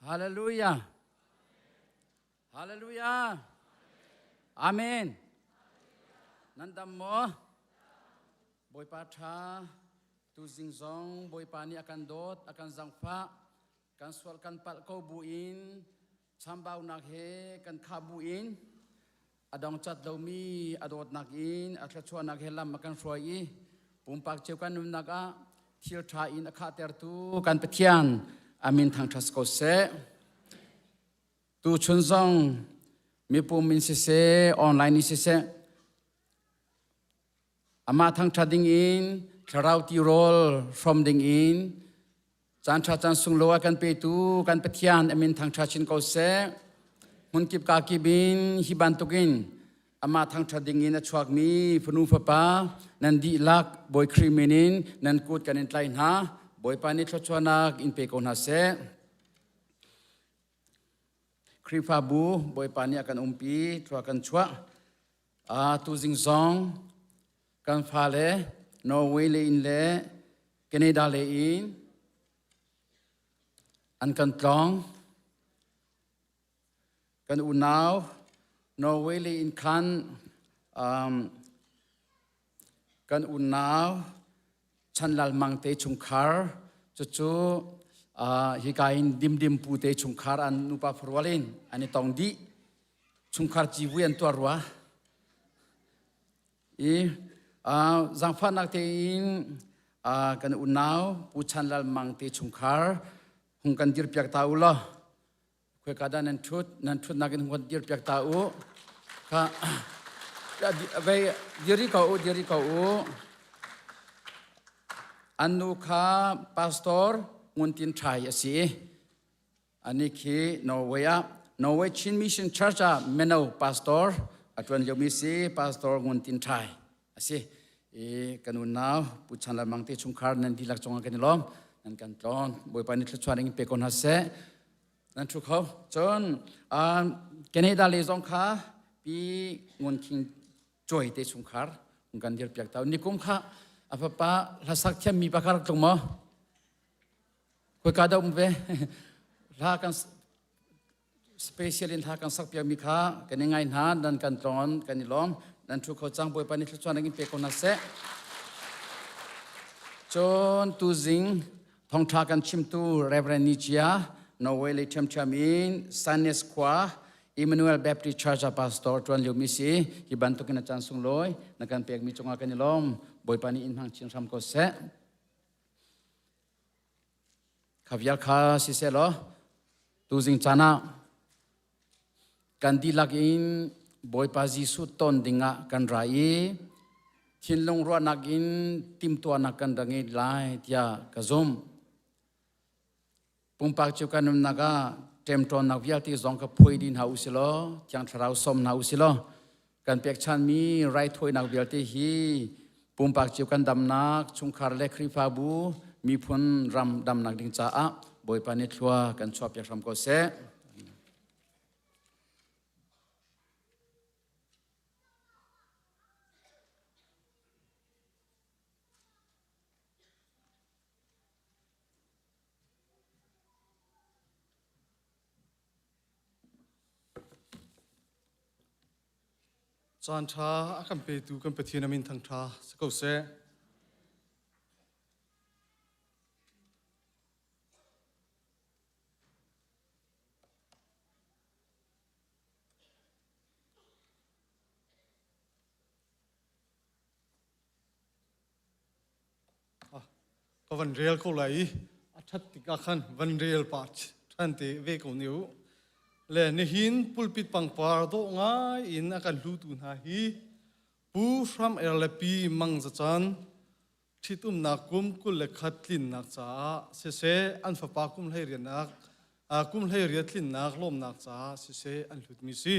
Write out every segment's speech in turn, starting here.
Hallelujah. Hallelujah. Amen. Nan dam maw? Bawipa ṭha tuzing zong Bawipa nih a kan dawt, a kan zangfah, kan sual kan palh ko buin chambaunak he kan khah buin a dongcat lomi a dawtnak in a thluachuahnak he lam a kan hruai i pumpak cio kan nunnak ah thil ṭha in a khahtertu kan Pathian amin thangṭhat ko seh. Tuchun zong mipum in siseh, online in siseh, amah thangṭhat ding in thlarau tirawl hrawm ding in Caan ṭha caan sunglawi a kan petu kan Pathian a min thangṭha chin ko seh. Hmunkip kakip in hi bantukin amah thangṭhat dingin a chuakmi fanu fapa nan dihlak Bawi Khrih min in nan kut kan in tlaih hna. Bawipa nih thluachuahnak in pe ko hna seh. Khrihfabu Bawipa nih a kan umpi, thlua kan chuah. Tuzing zong kan fale Norway le in le Canada le in an kan tlawng. Kan unau Norway le in khan kan unau Chanlal Mang te chungkhar cucu hika in Dimdim pu te chungkhar an nupa farual in an i tong dih. Chungkhar civui an tuar rua. I zaangfahnak tein kan unau Pu Chan Lal Mang te chungkhar hung kan dirpiak ta u law khoika dah nan ṭhut nan ṭhutnak in hung kan dirpiak ta u kha vei diri ko u diri ko u an nu kha pastor Ngun Tin Ṭhai a si Anih khi Norway ah Norway Chin Mission Church ah mino pastor a ṭuan liomi si Pastor Ngun Tin Ṭhai a si. I kan unau Pu Chan Lal Mang te chungkhar nan dihlak cungah kan i lawm. Nan kan tlawn. Bawipa nih thluachuah in pe ko hna seh. Nan ṭhu kho. Cun Canada le zong kha Pi Ngun Khing Cuai te chungkhar kan dirpiak ta. Nikum kha a fapa hlasak thiammi pa kha rak tlung maw? Khoika dah um ve? Hla kan special in hla kan sak piakmi kha kan i ngai hna, nan kan tlawn, kan i lawm. Nan thu kho cang Bawipa nih thluachuah in pe ko hna seh. Cun tuzing thawngṭha kan chimtu Reverend Ni Chia, Norway lei ṭhiamṭhiam in Sandnes khua Emmanuel Baptist Church ah pastor ṭuan liomi si. Hi bantukin a caan sunglawi na kan pekmi cungah kan i lawm. Bawipa nih in hmang chin hram ko seh. Kha vial kha siseh law tuzing caan ah kan dihlak in Bawipa Jesuh ton dingah kan ra i thinlung ruahnak in timhtuahnak kan ra ngei lai tiah ka zumh. Pumpak cu kan nunnak ah ṭemṭawnnak vialte zong ka phuai dih hna u si law Thiang Thlarau sawm hna u si law kan pekchanmi raithawinak vialte hi pumpak cio kan damnak chungkhar le Khrihfabu miphun ram damnak ding caah Bawipa nih thlua kan chuahpiak hram ko seh. Caan ṭha a kan petu kan Pathian a min thangṭha si ko seh. Ka van rel ko lai i a ṭhat tikah khan van rel pah ṭhan te ve ko ne u. Le nihin pulpit pangpar dawh ngai in a kan hlutu hna hi Pu Hram Er le Pi Mang Za Chan ṭhitumnak kum 21 tlinnak caah siseh an fapa kum hleiriatnak kum hleiriat tlinnak lawmnak caah siseh an hlutmi si.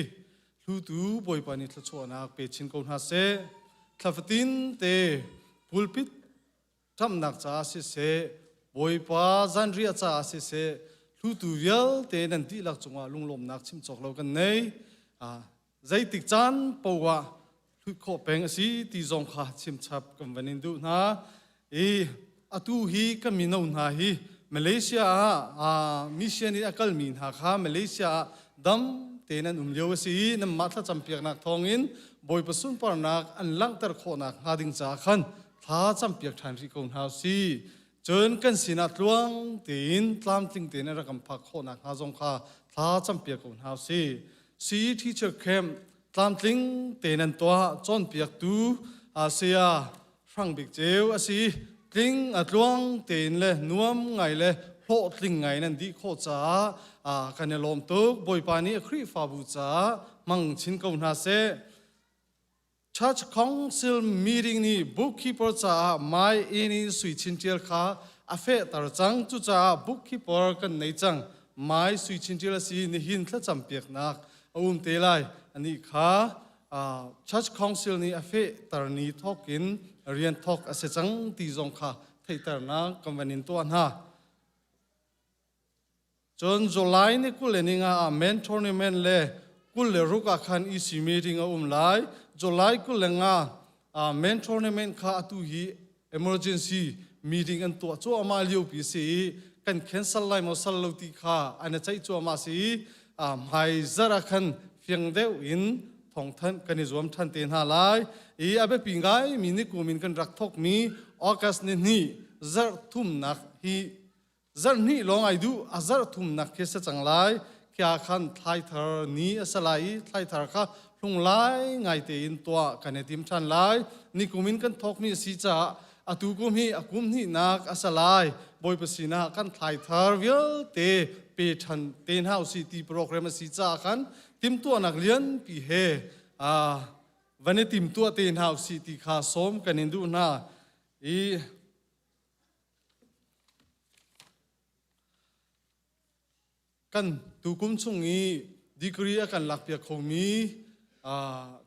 Hlutu Bawipa nih thluachuahnak pe chin ko hna seh. Thla fatin te pulpit ṭamhnak caah siseh, Bawipa zanriah caah siseh, hlutu vialte nan dihlak cungah lunglawmnak chim cawk lo kan nei. Zeitik caan paoh ah hlut khawh peng a si ti zong kha chimchap kan van in duh hna. I atu hi kan mino hna hi Malaysia ah mission in a kalmi hna kha Malaysia ah dam tein an um lio a si i nanmah thlacam piaknak thawngin Bawipa sunparnak an langhter khawhnak hnga ding caah khan thla campiak ṭhan rih ko hna usih. Cun kan sinah tluang tein tlamtling tein an rak kan phak khawhnak hnga zong kha thla campiak ko hna usih. CE Teacher Camp tlamtling tein an tuah cawnpiaktu saya Hrang Bik Ceu a si. Tling a tluang tein le nuam ngai le hlawhtling ngai nan dih khawh caah kan i lawm tuk. Bawipa nih a Khrihfabu caah hmang chin ko hna seh. Church Council meeting nih bookkeeper caah Mai Ini Sui Chin Ṭial kha a fehter cang. Cucaah bookkeeper kan nei cang. Mai Sui Chin Ṭial a si. Nihin thlacam piaknak a um te lai. Anih kha Church Council nih a fehter ni thawk in rian thawk a si cang ti zong kha theihternak kan van in tuah hna. Cun July ni 20 le ni nga ah men tournament le 26 ah khan EC meeting a um lai. July 25 men tournament kha atu hi emergency meeting an tuah cuahmah lio pi si i kan cancel lai maw sal lo ti kha an i ceih cuahmah si i hmai zarh ah khan fiang deuh in thawngthanh kan i zuam ṭhan te hna lai i a biapi ngai mi ni kum in kan rak thawkmi August ni hnih zarh thumnak hi Zarh hnih lawng ai duh, a zarh thumnak khi si cang lai. Khia khan thlaithar ni a si lai i thlaithar kha hlunglai ngai tein tuah kan i tim ṭhan lai. Nikum in kan thawkmi a si caah atu kum hi a kum hnihnak a si lai. Bawipa sinah kan thlaithar vialte pe ṭhan te hna usih ti program a si caah khan timhtuahnak lianpi he van i timtuah te hna usih ti kha sawm kan in duh hna. I Kan tukum chung i degree a kan lakpiak khomi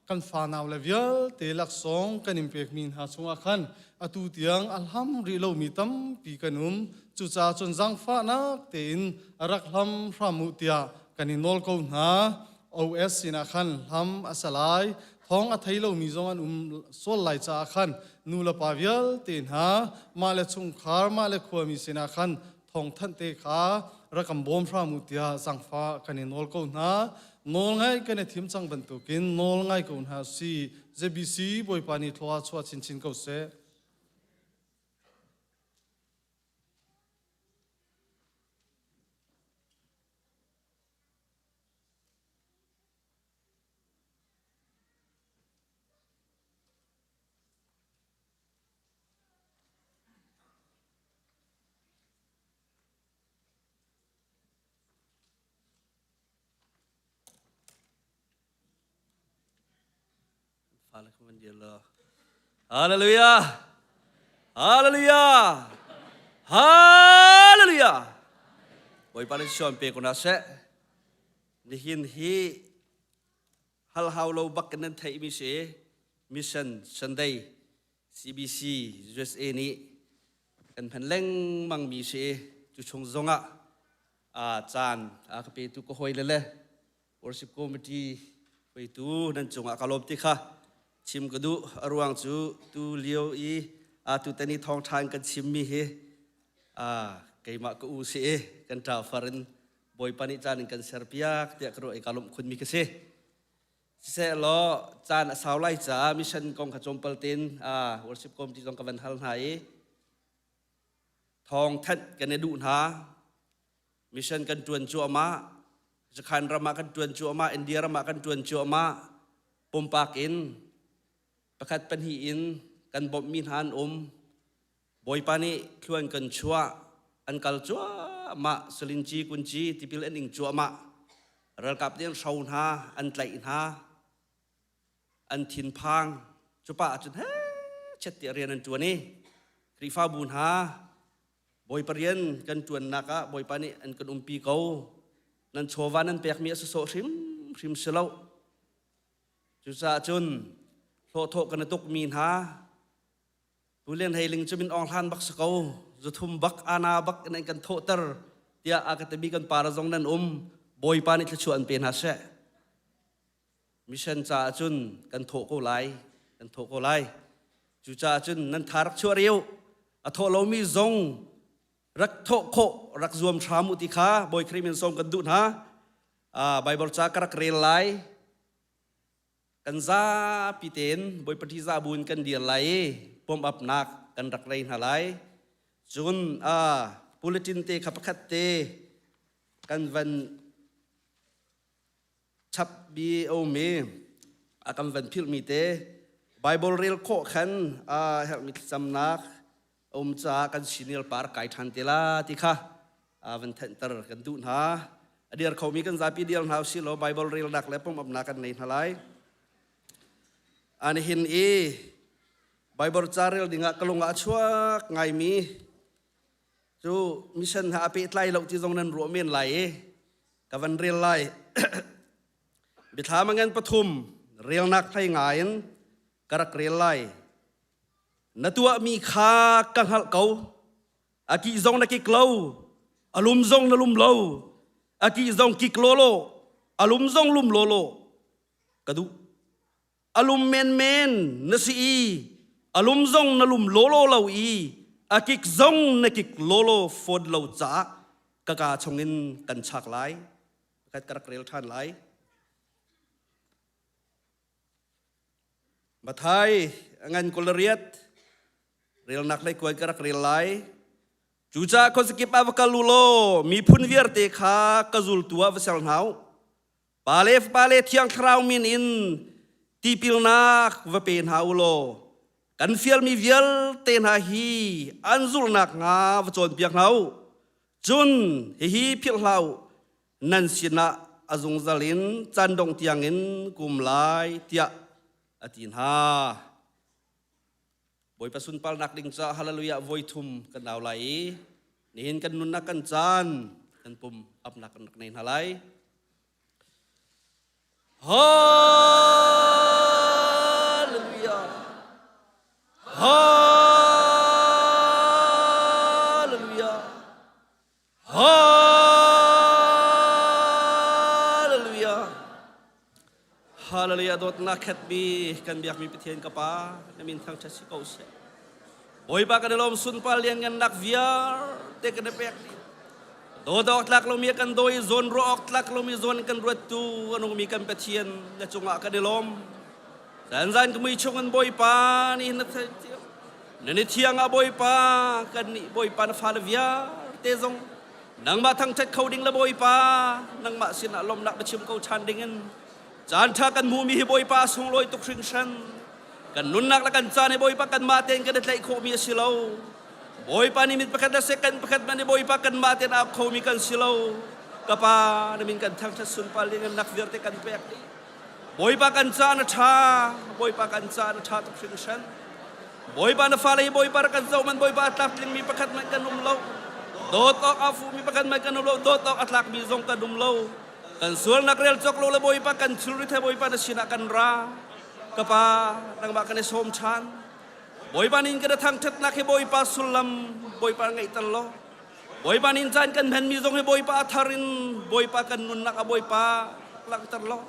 kan fanau le vialte laksawng kan in pekmi hna chungah khan atu tiang a hlam rih lomi tampi kan um. Cucaah cun zaangfahnak tein rak hlam hram u tiah kan in nawl ko hna. OS sinah khan hlam a si lai. Thawng a thei lomi zong an um sual lai caah khan nu le pa vialte hna mah le chungkhar mah le khuami sinah khan thawngthanh te kha rak kan bawm hram u tiah zaangfah kan i nawl ko hna. Nawl ngaih kan i thim cang bantukin nawl ngai ko hna si. ZBC Bawipa nih thlua chuah chinchin ko seh. Hallelujah. Hallelujah. Hallelujah. Bawipa nih suan pe ko na seh. Nihin hi hal hau lo bak in nan theihmi si Mission Sunday CBC USA nih kan hman lengmang mi si cu chung zongah a caan a ka petu ka hawi le le worship committee hruaitu nan cungah ka lawm ti kha chim ka duh a ruang cu tu lio i a tu tani thawngṭha in kan chimmi hi a keimah ka u si i kan ṭa far in Bawipa nih caan in kan serpiak tiah ka ruah i ka lawmh khunmi ka si. Siseh law caan a sau lai caah mission kong kha tlawmpal tein worship committee zong ka van hal hna i thawng thanh kan i duh hna. Mission kan ṭuan cuahmah, Zakhan ram ah kan ṭuan cuahmah, India ram ah kan ṭuan cuahmah. Pumpak in pakhat pahnih in kan bawmhmi hna an um. Bawipa nih thluan kan chuah, an kal cuahmah, salinci kunci tipil an ing cuahmah. Ralkap nih an hro hna, an tlaih hna, an thinphang. Cupa ahcun he chet tiah rian an ṭuan i Khrihfabu hna Bawipa rian kan ṭuannak ah Bawipa nih an kan umpi ko. Nan chawva nan pekmi a sawsawh hrimhrim si lo. Cucaah cun hlawhthawh kan i tukmi hna Tu Lian Hei Ling cu min Aung Hlan bak si ko, zuthum bak, ana bak in an kan thawhter tiah a ka timi kan para zong nan um. Bawipa nih thluachuah an pe hna seh. Mission caah cun kan thawh ko lai, kan thawh ko lai. Cucaah cun nan tha rak chuah riu. A thawh lomi zong Rak thawh khawh rak zuam hram u ti kha Bawi Khrih min sawm kan duh hna. Bible ca ka rak rel lai. Kan zapi tein Bawipa ṭihzah bu in kan dir lai i pump upnak kan rak rei hna lai. Cun bulletin te kha pakhat te kan van chap bi a um i a kan van philhmi te Bible rel khawh khan a herhmi thlacamnak a um caah kan senior par kai ṭhan te la ti kha van thenhter kan duh hna. A dir khomi kan zapi dir hna usih law Bible relnak le pumapnak kan nei hna lai. Anihin i Bible ca rel dingah ka lung ah a chuak ngaimi cu mission ha a pehtlai lo ti zong nan ruah men lai i ka van rel lai. Biathlam a ngan pathum relnak hlei ngai in ka rak rel lai. Na tuahmi kha ka hngalh ko. A kih zong na kik lo, a lum zong na lum lo, a kih zong kik lawlaw, a lum zong lum lawlaw ka duh. A lum menmen na si i a lum zong na lum lawlaw lo i a kik zong na kik lawlaw fawn lo caah ka kaa chungin kan chak lai. Pakhat ka rak rel ṭhan lai. Mathai ngan 28 relnak hlei kuai ka rak rel lai. Cucaah khuazakip ah va kal u law miphun vialte kha ka zultu ah va ser hna u. Pa le Fapa le Thiang Thlarau min in tipilnak va pe hna u law kan fialmi vialte hna hi an zulhnak hnga va cawnpiak hna u. Cun hihi philh hlah u, nan sinah a zungzal in caan dongh tiangin kum lai tiah a ti hna. Bawipa sunparnak ding caah hallelujah voi thum kan au lai i nihin kan nunnak kan caan kan pum apnak kan rak nei hna lai. Hallelujah. Hallelujah. Hallelujah. Hallelujah dawtnak khatmi kan biakmi Pathian ka Pa na min thangṭhat si ko seh. Bawipa kan i lawm sunpar lianngannak vialte kan i pek dih. Dawt awk tlak lomi kan dawi zawn ruah awk tlak lomi zawn kan ruattu a nungmi kan Pathian na cungah kan i lawm. Zanzan ka mui chungin Bawipa nih na na ni thiang ah Bawipa kan nih Bawipa na fale vialte zong nangmah thangṭhat kho ding le Bawipa nangmah sinah lawmhnak na chim ko ṭhan dingin caan ṭha kan hmumi hi Bawipa sunglawi tuk hringhran kan nunnak le kan caan hi Bawipa kanmah tein kan i tlaih khawhmi a si lo Bawipa nih mit pakhat le second pakhat man i Bawipa kanmah tein aa khomi kan si lo ka pa na min kan thangṭhat sunpar ding in nak vialte kan pek dih Bawipa kan caan a ṭha Bawipa kan caan a ṭha tuk hringhran Bawipa na fale hi Bawipa rak kan zoh man Bawipa a tlak tlingmi pakhat hmanh kan um lo dawt awk a fuhmi pakhat hmanh kan um lo dawt awk a tlakmi zong kan um lo kan sualnak rel cawk lo le Bawipa kan thilrit he Bawipa na sinah kan ra ka pa nangmah kan i sawm ṭhan Bawipa nin kan thangṭhatnak hi Bawipa sullam Bawipa ngeihter law Bawipa nin caan kan hmanmi zong hi Bawipa a thar in Bawipa kan nunnak a Bawipa langhter law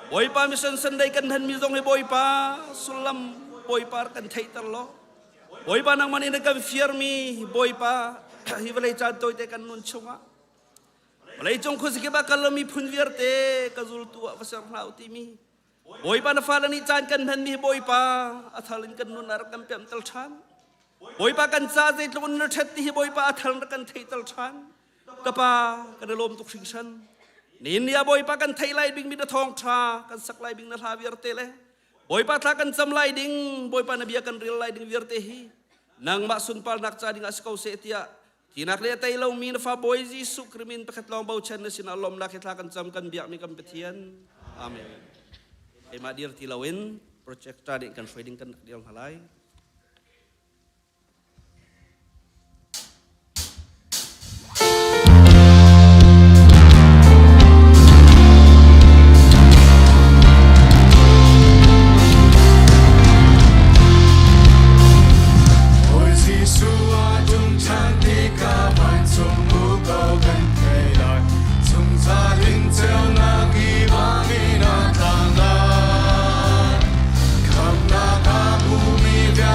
Bawipa mission Sunday kan hmanmi zong hi Bawipa sullam Bawipa kan theihter law Bawipa nangmah nih na kan fiarmi Bawipa hi vawlei caan tawite kan nun chungah vawlei cung khuazakip ah kal lomi phun vialte ka zultu ah va ser hna u timi Bawipa na fale nih caan kan hmanmi hi Bawipa a thal in kan nun ah rak kan pemhter ṭhan Bawipa kan ca zeitluk in na ṭhat ti hi Bawipa a thal in rak kan theihter ṭhan Ka pa, kan i lawm tuk hringhran. Nihin ni ah Bawipa kan theih lai bingmi na thawngṭha, kan sak lai bing na hla vialte le Bawipa thla kan cam lai ding, Bawipa na bia kan rel lai ding vialte hi nangmah sunparnak ca ding ah si ko seh tiah tinak le a tei lomi na fa Bawi Jesuh Khrih min pakhat lawng bochan na sinah lawmnak he thla kan cam kan biakmi kan Pathian. Amen. Keimah dir ti loin projector nih kan hruai ding kan rak dir hna lai. Bawi Jesuh a ṭum ṭhan tikah vancung muko kan thei lai. Zungzal in ceunak i vang in a tlang lai. Khamhnak a hmumi vialte.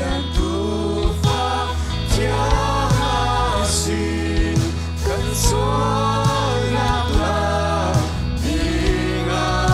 Pathian tuufa thiang a si kan sualnak lak dingah.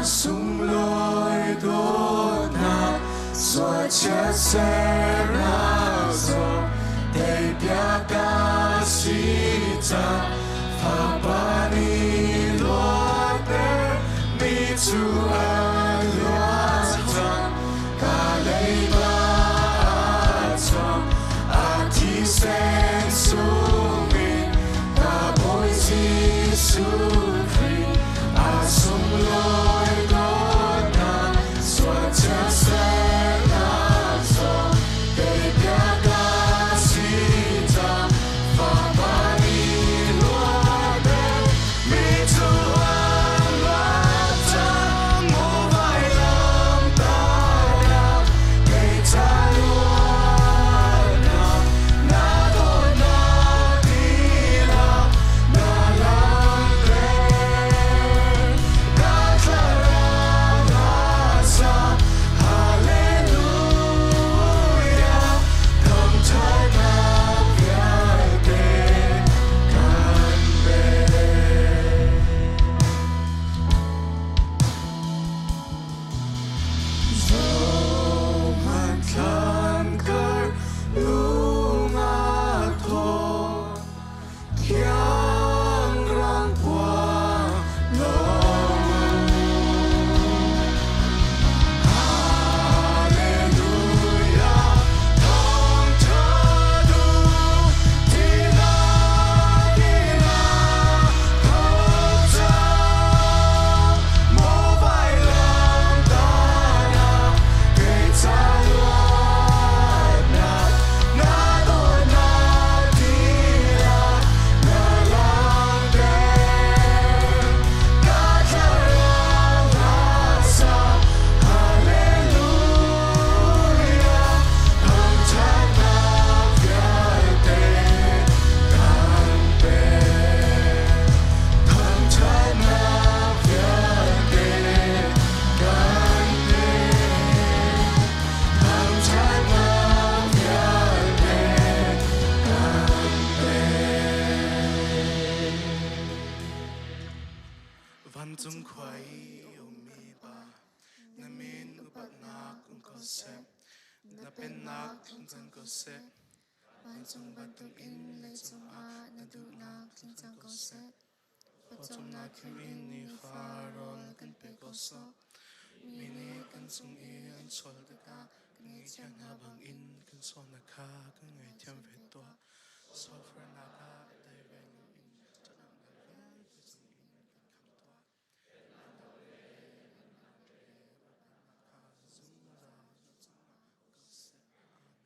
Sunglawi dawtnak sualchiat sernak zong teipiak ka si cang fapa nih luatter mi cu an luat cang ka leiba chuang a thisen sungin ka Bawi Jesuh Khrih a sunglawi dawtnak sualchiat sernak zong teipiak ka si cang fapa nih luatter mi cu an luat cang maw vailamtahnak kei ca luatnak na dawtnak dihlak na langhter ka thlarau hla sa Hallelujah thangṭhatnak vialte kan pek. Zohhmanh thlan kar lung a thaw thiang rang puang lawng. Hallelujah thawngṭha duh thihnak in a tho cang maw vailamtahnak kei ca luatnak na dawtnak dihlak na langhter ka thlarau hla sa Hallelujah thangṭhatnak vialte kan pek thangṭhatnak vialte kan pek thangṭhatnak vialte kan pek. Vancung khua i a ummi Pa, na min upatnak um ko seh. Na pennak tlung cang ko seh. Vancung bantukin leicung ah na duhnak tling cang ko seh. Pawcawmnak in nifa rawl kan pe ko sawh. Mi nih kan cung i an sual tikah kan ngaihthiam hna bangin kan sualnak kha kan ngaihthiam ve tuah. Sualfarnak ah tei ve loin ṭhatlonak vialte chungin kan khamh tuah. Zungzal na cungah um ko seh. Amen.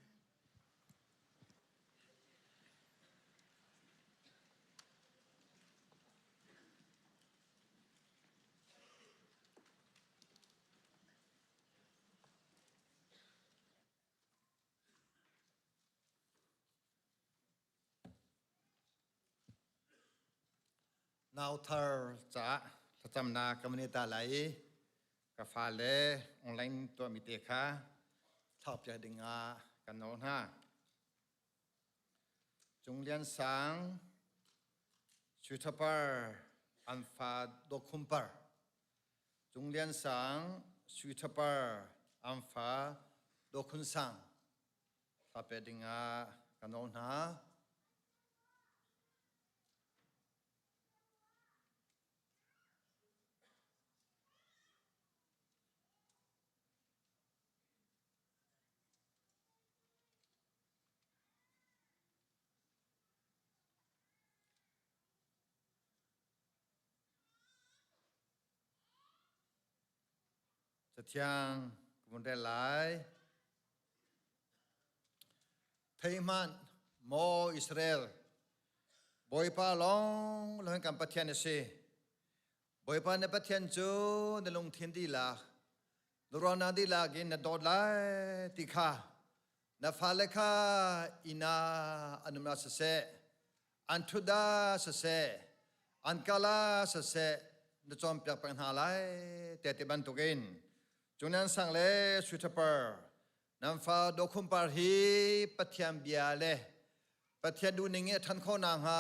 Nauthar caah thlacamnak ka van i ta lai i ka fale online tuahmi te kha thlauhpiak dingah kan nawl hna. Cung Lian Sang, Suithapar, an fa Dawkhumpar. Cung Lian Sang, Suithapar, an fa Dawkhun Sang. Thlauhpiak dingah. kan nawl hna. Cathiang ka vun rel lai. Thei hmanh, maw Israel, Bawipa lawng lawng kan Pathian a si. Bawipa na Pathian cu na lungthin dihlak, na ruahnak dihlak in na dawt lai ti kha na fale kha inn ah an um ah siseh, an ṭhut ah siseh, an kal ah siseh, na cawnpiak peng hna lai tiah ti bantukin cu nan sang le sui ṭhapar nan fa dawkhum par hi Pathian bia le Pathian duhning i a ṭhan khawh nakhnga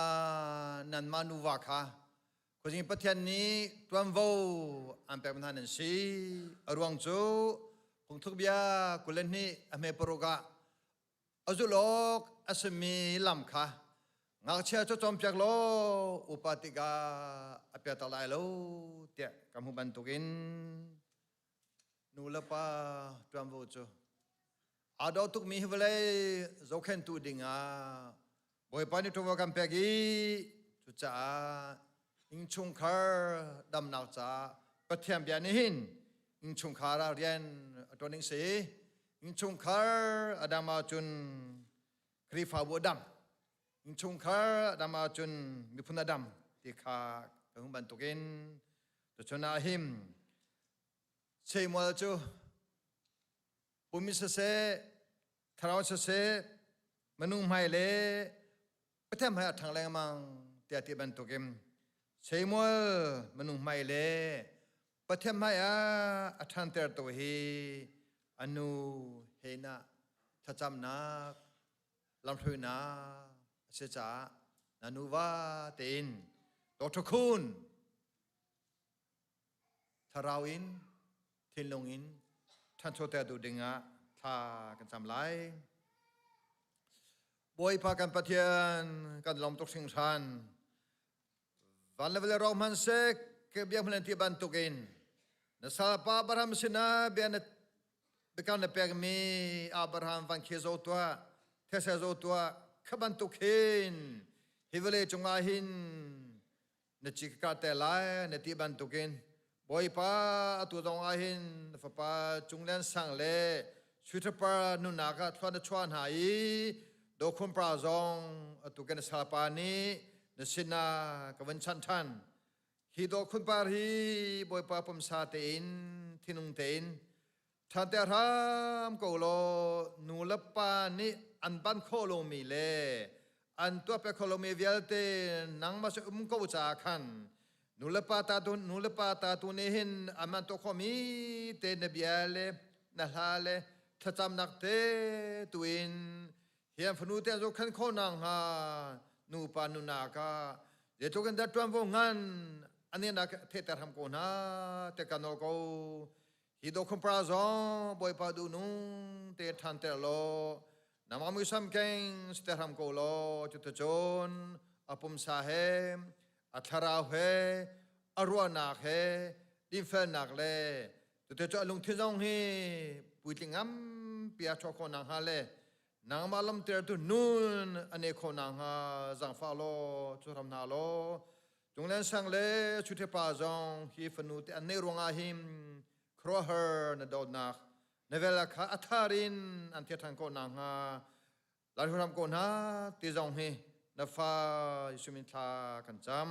nanmah nuva kha Khuazing Pathian nih ṭuanvo an pek hna nan si. A ruang cu phungthluk bia 22 a hme paruk ah a zulh awk a simi lam kha ngakchia cu cawnpiak law upa tikah a piatak lai lo tiah ka hmuh bantukin nu le pa ṭuanvo cu aa dawh tukmi hi vawlei zohkhenhtu dingah Bawipa nih ṭuanvo kan pek i cucaah innchungkhar damnak caah Pathian bia nih hin innchungkhar ah rian a ṭuan ding si. Innchungkhar a dam ahcun Khrihfabu a dam. Innchungkhar a dam ahcun miphun a dam ti kha ka hung bantukin tuchun ah him Samuel cu pum in siseh thlarau siseh minung hmai le Pathian hmai a ṭhang lengmang tiah ti bantukin Samuel minung hmai le Pathian hmai ah a ṭhantertu hi a nu Hannah thlacamnak lamhruainak a si caah na nuva tein Dr. Khun thlarau in thinlung in ṭhanchoter duh dingah thla kan cam lai. Bawipa kan Pathian kan lawm tuk hringhran. Van le vawlei rawk hmanhseh ke biak hmanh ti bantukin na salpa Abraham sinah bia na biakam na pekmi Abraham van khi zo tuah these zo tuah kha bantuk hin hi vawlei cungah hin na ci ka te lai na ti bantukin Bawipa atu zong ah hin na fapa Cunglen Sang le Suithapar nunak ah thluan na chuah hna i Dokhum pa zong atu kan salpa nih na sinah ka vun chanh ṭhan. Hi Dokhun par hi Bawipa pumsa tein thinung tein ṭhan te hram ko law nu le pa nih an ban khawh lomi le an tuah piak kho lomi vialte nangmah si um ko caah khan nu le pa ta tu nu le pa ta tu nih hin an tuah khawhmi te na bia le na hla le thlacamnak te tu in hi an fanu te an zohkhenh khawh nakhnga nupa nunak ah zeitluk in dah ṭuanvo ngan an nak theihter hram ko hna te ka nawl ko. Hi dokhum pra zong Bawipa duh nung te ṭhan ter law nangmah muisam keng si te hram ko law cuticun a pumsa he a thlarau he a ruahnak he dinfelnak le cuticun a lungthin zong hi puitling ngampi a chuah khawh nakhnga le nangmah lamtertu nun a ne khawh nakhnga zaangfah law cu hram hna law Cunglen sang le Chuthepa zong hi fanu te an neih ruangah hin khuaruahhar na dawtnak na vel kha a thar in an thiat ṭhan khawh nakhnga lalhuram ko hna ti zong hi na fa Jesuh min thla kan cam.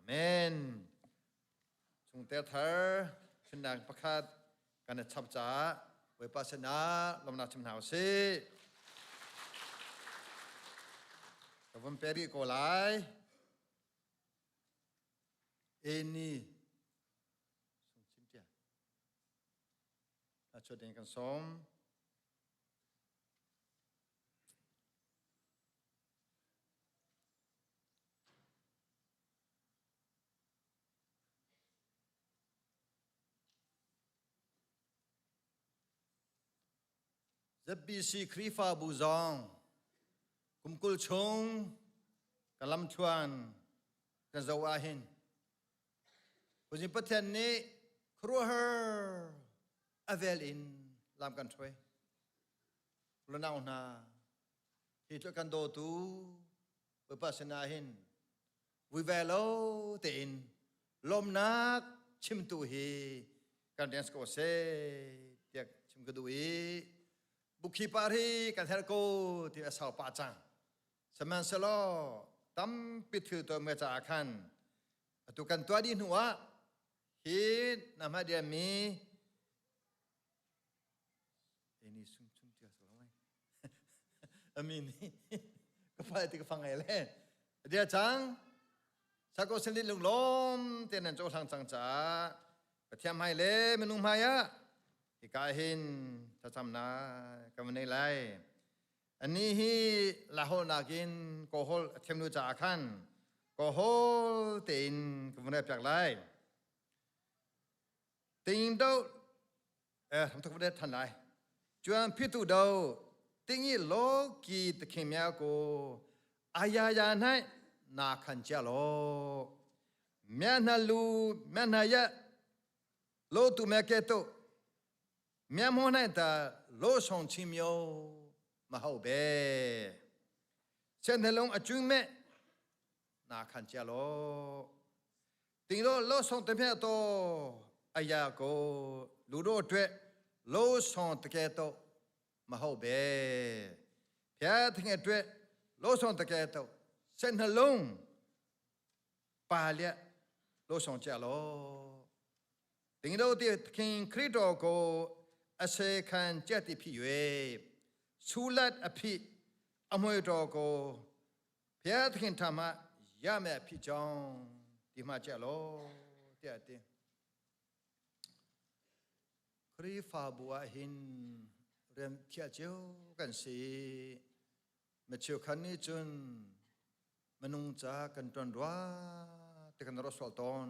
Amen. Chungte thar chunnak pakhat kan i chap caah Bawipa sinah lawmnak chim hna usih. Ka vun pe rih ko lai. Eni sung chim tia. A chuat ding kan sawm. ZBC Khrihfabu zong. Kum 20 chung ka lamthluan kan zoh ahhin Khuazing Pathian nih khuaruahhar a vel in lam kan hruai. Lunau hna, hi tluk kan dawtu Bawipa sinah hin vui ve lo tein lawmnak chimtu hi kan rian si ko seh tiah chim ka duh i bukhi par hi kan herh ko ti a sau pah cang. Sihmanhsehlaw tampi thil tuahmi caah khan atu kan tuah dih hnu ah hi na hmai diammi ini sung chung tia so mai ami ni ka fa ti ka fang ai le dia chang sako sen lung lom te nan cho hlang chang cha Pathian hmai le minung hmai ah hika hin thlacamnak ka nei lai. Anih hi Lahol nakin Kawlholh a thiam lu caah khan Kawlholh tein ka vun piak lai. Ting do eh thok vun than lai. Chuan phitu do tingi lo ki takhin mya ko ayaya nai na khan chia lo. Mya hna lu mya hna ya lo tu mya ke to 面膜那的罗上奇妙嘛好呗，现在拢阿准咩？那看见咯，顶到罗上这片多，哎呀个路多对，罗上这个多嘛好呗，偏听个对，罗上这个多，现在拢巴列罗上家咯。 သင်တို့သည်သခင်ခရစ်တော်ကိုအစေခံကြသည်ဖြစ်၍ဆူလတ်အဖြစ်အမွေတော်ကိုဘုရားသခင်ထံမှရမယ်ဖြစ်ကြောင်းဒီမှာကြလောတဲ့တဲ့ခရီဖာဘူအဟင်ရမ်ဖြတ်ချေကန်စီမချေခန်နီချွန်းမနုံချာကန်တွန်ဒွာတကန်ရောဆောတွန်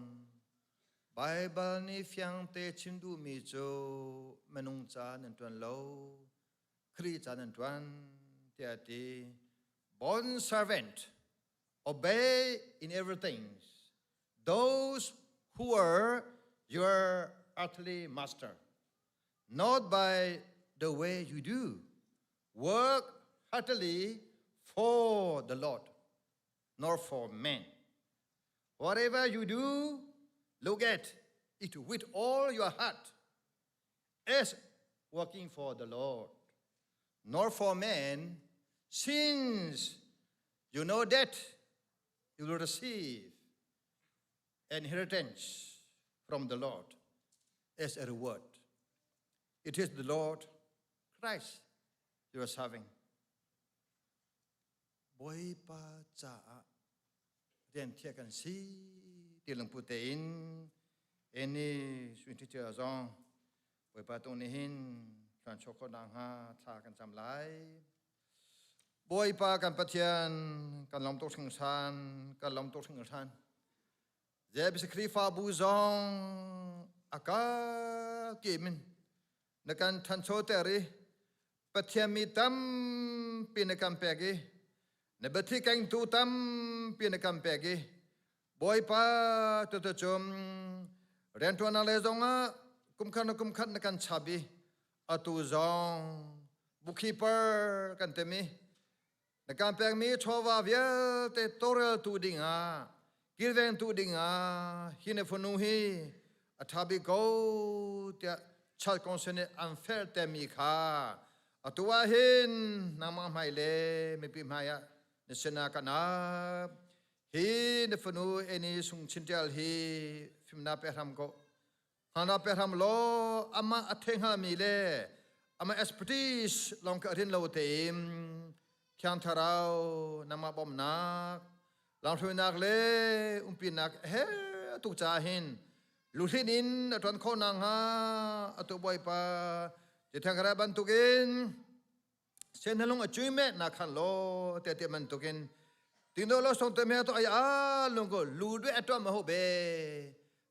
Baibal nih fiangte chim duhmi cu minung ca nan ṭuan lo, Khrih ca nan ṭuan tiah a ti. Bond servant, obey in everything those who are your earthly master, not by the way you do. Work heartily for the Lord, nor for men. Whatever you do, look at it with all your heart as working for the Lord, nor for men, since you know that you will receive inheritance from the Lord as a reward. It is the Lord Christ you are serving. Bawipa caah rian thiah kan si ti lungput tein eni suin ṭhi zong Bawipa tung nih hin thluan chuah khawh nakhnga thla kan cam lai. Bawipa kan Pathian kan lawm tuk hringhran, kan lawm tuk hringhran. JBC Khrihfabu zong a ka kim in na kan ṭhanchoter i Pathian mi tampi na kan pek i na biathi kengtu tampi na kan pek i Bawipa tutucum rianṭuannak le zongah kumkhat na kumkhat na kan chap i atu zong bookkeeper kan temi na kan pekmi chawva vialte tawlreltu dingah kilvengtu dingah hi na fanu hi a ṭha bik ko tiah church council nih an feltermi kha atu ah hin nangmah hmai le mipi hmai ah na sinah kan ap hi na fanu eni sung chintial hi fimnak pe hram ko Hana pe hram law amah a thei hngami le amah expertise lawng ka rin lo tein Thiang Thlarau nangmah bawmhnak lamhruainak le umpinak he tuk caah hin luhlin in a ṭuan khawh nakhnga atu Bawipa Thiang Thlarau bantukin Senhalung a cui me na khan lo te te bantukin tingdo lo song te me to ai a lung ko lu dwe atwa ma ho be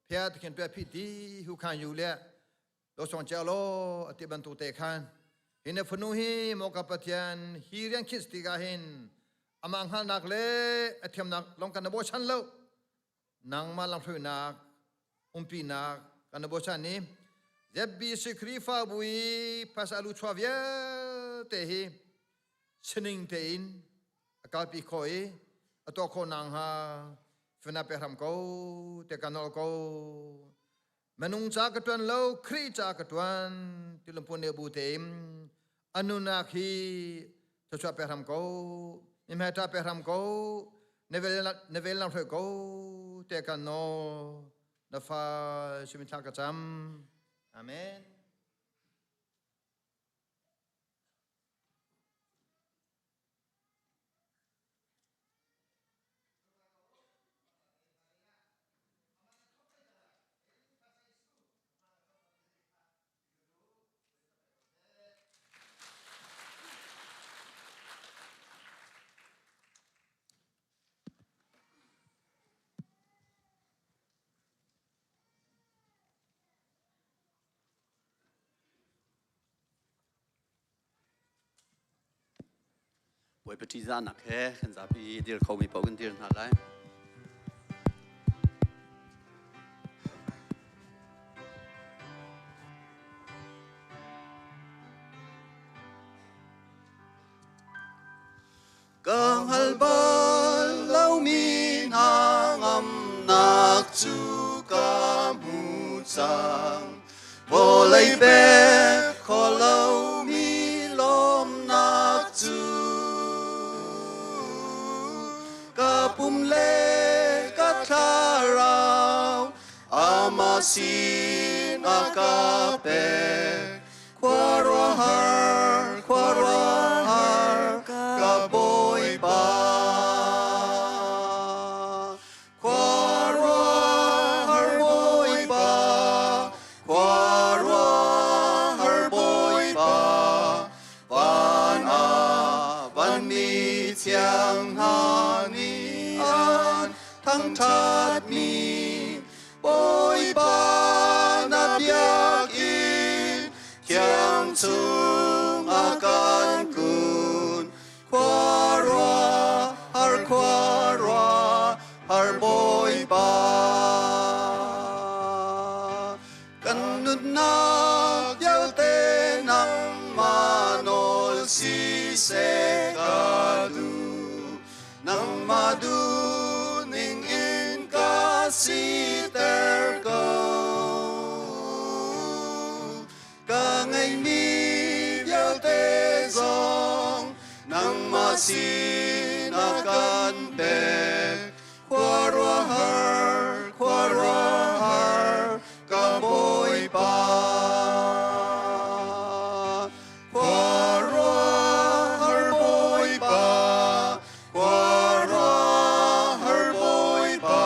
phia te khen pe phi ti hu khan yu le lo song cha lo ati bantu te khan hine funu hi mo ka pathian hi rian khis ti ga hin Amah hngalhnak le a thiamnak lawng kan na bochan lo. Nangmah lamhruainak, umpinak kan na bochan i ZBC Khrihfabu i phaisa lu chuah vialte hi sining tein a kalpi khawh i a tuah khawh nakhnga fina pe hram ko te ka nawl ko. Minung ca ka ṭuan lo, Khrih ca ka ṭuan ti lungpun ne bu tein a nunak hi thluachuah pe hram ko, mihmai ṭha pe hram ko, na vel na hruai ko te kan nawl na fa simin thla ka cam. Amen. Bawipa ṭihzahnak he kan zapi dir khomi paoh kan dir hna lai. Ka hngal bal lomi hna ngamnak cu ka hmu cang. Vawlei pek kho lomi lawmnak cu ka pum le ka thlarau amah sin a ka pek. Khuaruahhar, khuaruahhar ka Bawipa. Khuaruahhar Bawipa, khuaruahhar Bawipa, van ah vanmi thiang hna nih an thangṭhatmi Bawipa na biakinn thiang chung a kan kun. Khuaruahhar, khuaruahhar Bawipa. Kan nunnak vialte nangmah nawl siseh ka duh. Nangmah duhning in ka siter ko. Ka ngeihmi vialte zong nangmah sinah kan pek. Khuaruahhar, khuaruahhar, ka Bawipa. Khuaruahhar Bawipa, khuaruahhar Bawipa,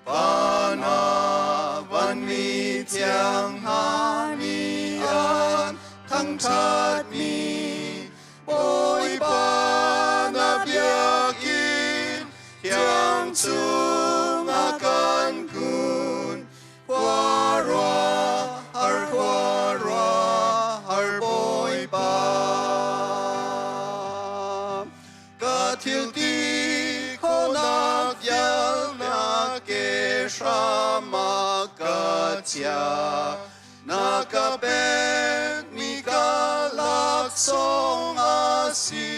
van ah vanmi thiang hna nih an thangṭhatmi Bawipa na biakinn thiang chungah kan kun. Khuaruahhar, khuaruahhar Bawipa. Ka thil ti khawhnak vialnak ke hram ah ka chia. Na ka pekmi ka laksawng a si.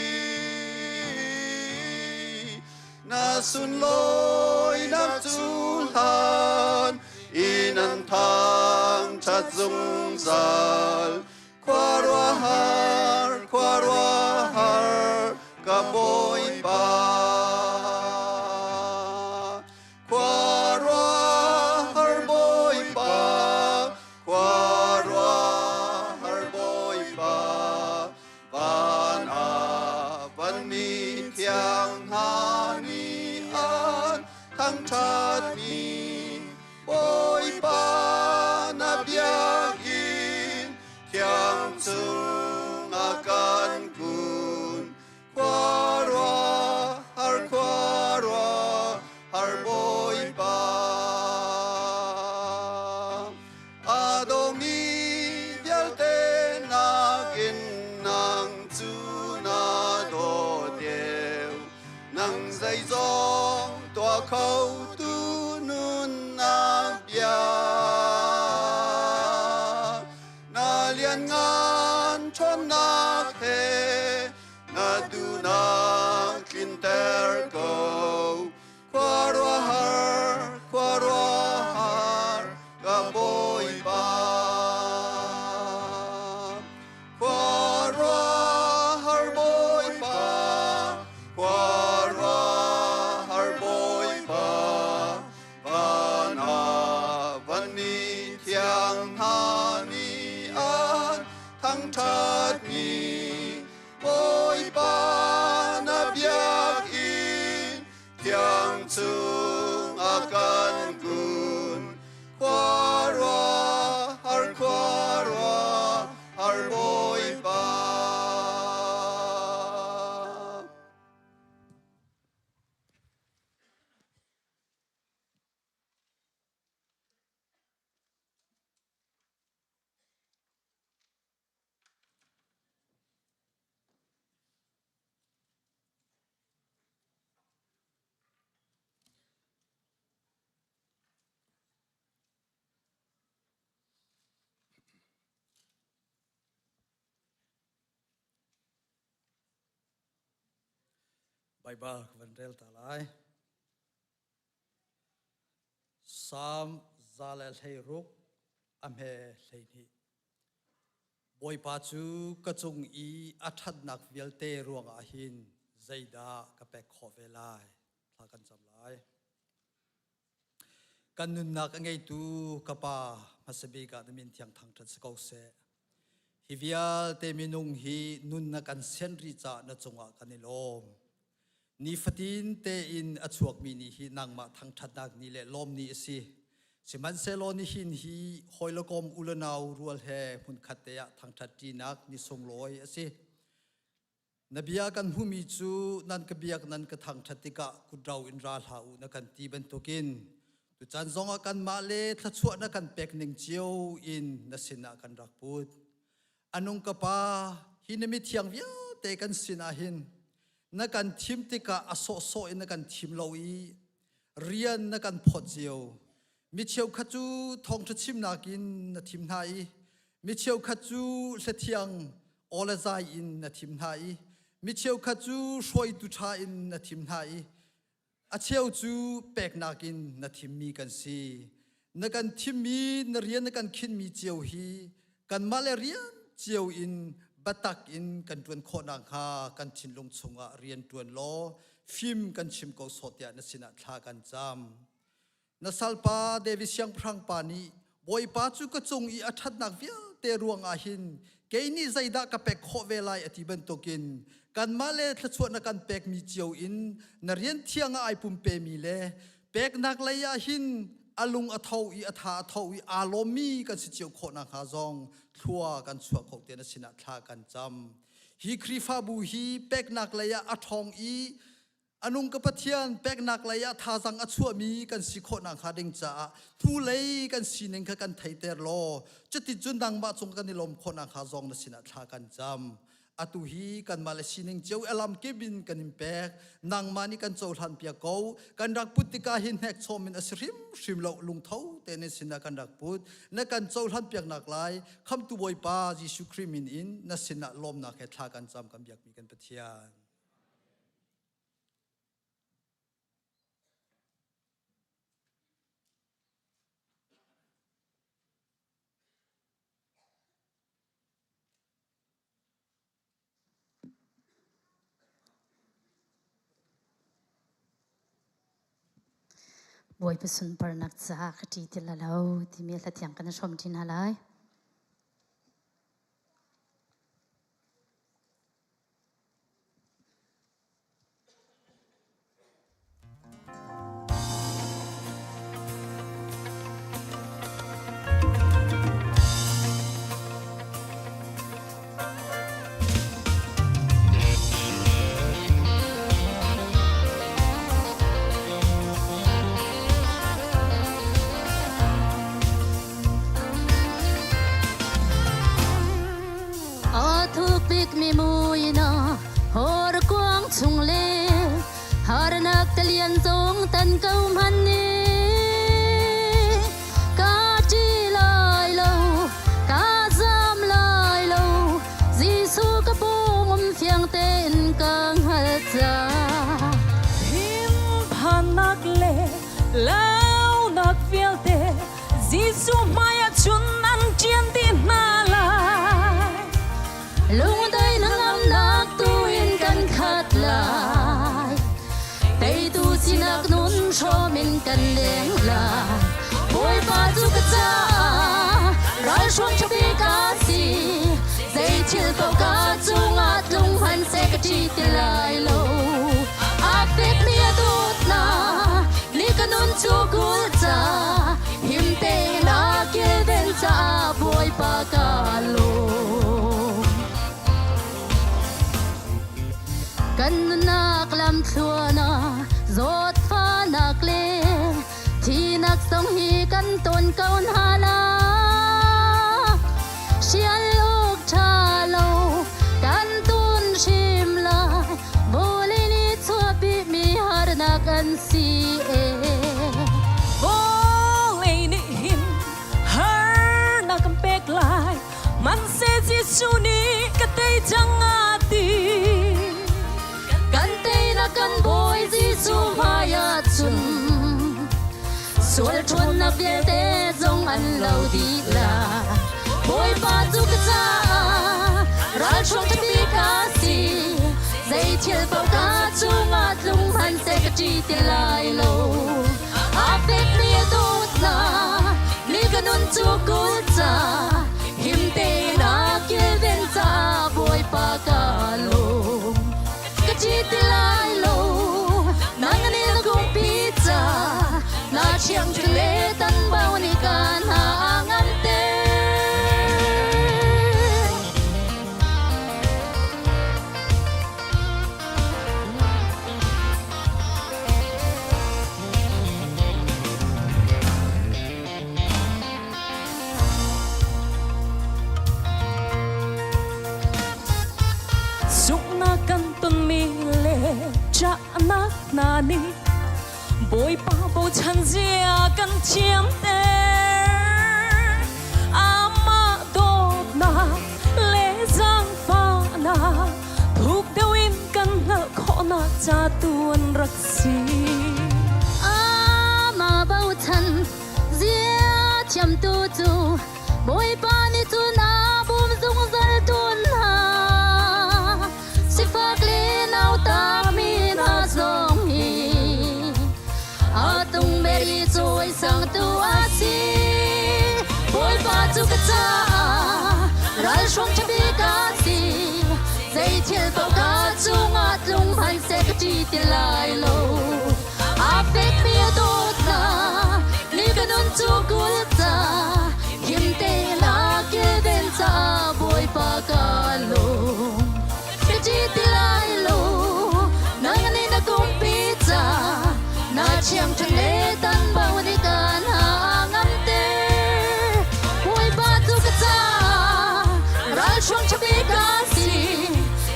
Na sunlawinak cu hlan in an thangṭhat zungzal. Khuaruahhar, khuaruahhar, ka Bawipa. Khuaruahhar Bawipa, khuaruahhar Bawipa, van ah vanmi thiang hna nih an thangṭhatmi Bawipa na biakinn thiang chungah kan kun. Khuaruah. Zeizong tuah kho tu nunnak bia. Na lianngan ṭhawnnak he na duhnak tlinter ko. Khuaruahhar, khuaruahhar, ka Bawipa. Khuaruahhar Bawipa, khuaruahhar Bawipa, van ah vanmi thiang hna nih an thangṭhat ni. Bawipa na biakinn thiang chung a kan kun. Khuaruahhar, khuaruahhar Bawipa. Baibal ka van rel ta lai. Salm 116 a hme 12. Bawipa cu ka cung i a ṭhatnak vialte ruangah hin zeidah ka pek khawh ve lai? Thla kan cam lai. Kan nunnak a ngeitu ka Pa hmasa bik ah na min thiang thangṭhat si ko seh. Hi vialte minung hi nun na kan sian rih caah na cungah kan i lawm. Nifatin tein a chuakmi ni hi nangmah thangṭhatnak ni le lawm ni a si. Sihmanhsehlaw nihin hi hawi le kom u le nau rual he hmunkhat te ah thangṭhat ṭinak ni sunglawi a si. Na bia kan hmuhmi cu nan ka biak nan ka thangṭhat tikah kutrau in ra hlah u na kan ti bantukin tuchan zongah kanmah le thluachuah na kan pek ning cio in na sinah kan rak put. Anung ka pa, hi na mithiang vialte kan sinah hin na kan thim tikah a sawhsawh in na kan thim lo i rian na kan phawt cio. Mi cheukhat cu thawngṭha chimnak in na thim hna i mi cheukhat cu hlathiang aw le zai in na thim hna i mi cheukhat cu hruaitu ṭha in na thim hna i a cheu cu peknak in na thimmi kan si. Na kan thimmi na rian na kan khinmi cio hi kanmah le rian cio in biatak in kan ṭuan khawh nakhnga kan thinlung chungah rian ṭuan law fim kan chim ko sawh tiah na sinah thla kan cam. Na salpa David siangpahrang pa nih Bawipa cu ka cung i a ṭhatnak vialte ruangah hin kei nih zeidah ka pek khawh ve lai a ti bantukin kanmah le thluachuah na kan pekmi cio in na rian thiang ah ai pumpemi le peknak lei ah hin a lung a tho i a tha a tho i aa lawmmi kan si cio khawh nakhnga zong thlua kan chuah kho te na sinah thla kan cam. Hi Khrihfabu hi peknak lei ah a ṭhawng i Anung ka Pathian peknak lei ah thazang a chuahmi kan si khawh nakhnga ding caah hnulei kan sining kha kan theiter law cuticun nangmah cung kan i lawm khawh nakhnga zong na sinah thla kan cam. Atu hi kanmah le sining cio alam kip in kan in pek nangmah nih kan cohlan piak ko kan rak put tikah hin hnek chom in a si hrimhrim lo lungtho te na sinah kan rak put na kan cohlan piak nak lai khamtu Bawipa Jesuh Khrih min in na sinah lawmnak he thla kan cam kan biakmi kan Pathian. Bawipa sunparnak caah ka ṭi ti la lo timi hla thiang kan i hrawm ṭi hna lai. Harnak talian zong tan ko hman ni Ka ṭi lai lo, ka zam lai lo, Jesuh ka pawng um fiang tein ka hngalh cang. Thinphannak le launak vialte Jesuh hmaiah cun an ṭian dih hna lai. Lungdai hnangamnak tu in kan khat lai. Teitu sinak nun hrawm in kan leng lai. Bawipa cu ka caah ralhruang ṭhapi ka si. Zei thil paoh ka cungah tlung hmanhseh ka ṭih ti lai lo. A fekmi a dawtnak ni ka nun cu kul ca him tein a kilven caah Bawipa ka lawm. Kan nunnak lamthluan ah zawtfahnak le thinak zong hi kan ton ko hna la. Sial awk ṭha lo kan tun hrim lai vawlei nih chuahpimi harnak an si e. Vawlei nih hin harnak kan pek lai Manse Jesuh nih ka tei cang a ti. Kan teinak kan Bawi Jesuh hmai ah cun sual ṭhawnnak vialte zong an lo dih lai. Bawipa cu ka caah ralhruang ṭhapi ka si. Zei thil paoh ka cungah tlung hmanhseh ka ṭih ti lai lo. A fekmi a dawtnak ni ka nun cu kul ca him tein a kilven caah Bawipa ka lawm. Ka ṭih ti lai lo nang nih na kungpi ca na thiang le tan bau nih ka hna a ngam te. Sunghnak kan tonmi le ṭahnak hna nih Bawipa bochan zia kan thiamter. Amah dawtnak le zaangfahnak thuk deuh in kan hngalh khawhnak ca tu an rak si. Amah bochan zia thiamtu cu Bawipa nih cun a bawm zungzal tawn hna. Sifak le nauta mi hna zong hi a tung meri cawisangtu a si. Bawipa cu ka caah ralhruang ṭha bik a si. Zei thil paoh ka cungah tlung hmanhseh ka ṭih ti lai lo. A fekmi a dawtnak ni ka nun cu kul ca him tein a kilven caah Bawipa ka lawm. Ka ṭih ti lai lo nang nih na kumpi ca na thiangṭha le tan bau nih kan ha ngam te. Bawipa cu ka caah ralhruang ṭha bik ka si.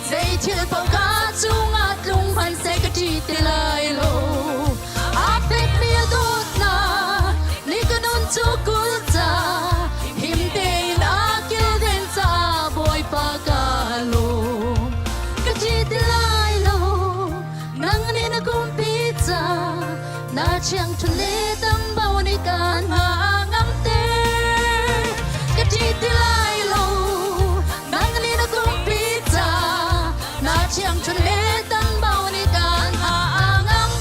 Zei thil paoh ka cungah tlung hmanhseh ka ṭih ti lai lo. A fekmi a dawtnak nih ka nun cu kul ca him tein a kilven caah Bawipa ka lawm. Ka ṭih ti lai lo nang nih na kumpi ca na ṭhiangṭhunh le tambo nih kaan hna ngamter. Ka ṭih ti lai lo nang nih na kumpi ca na ṭhiangṭhunh le tambo nih kaan hna ngamter.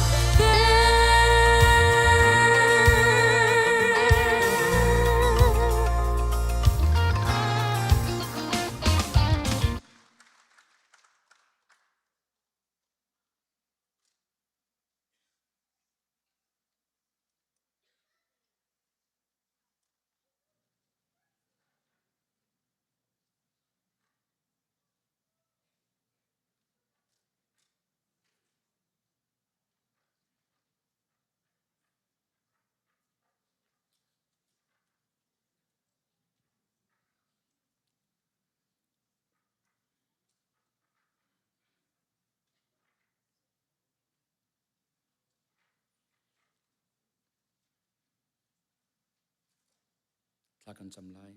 Thla kan cam lai.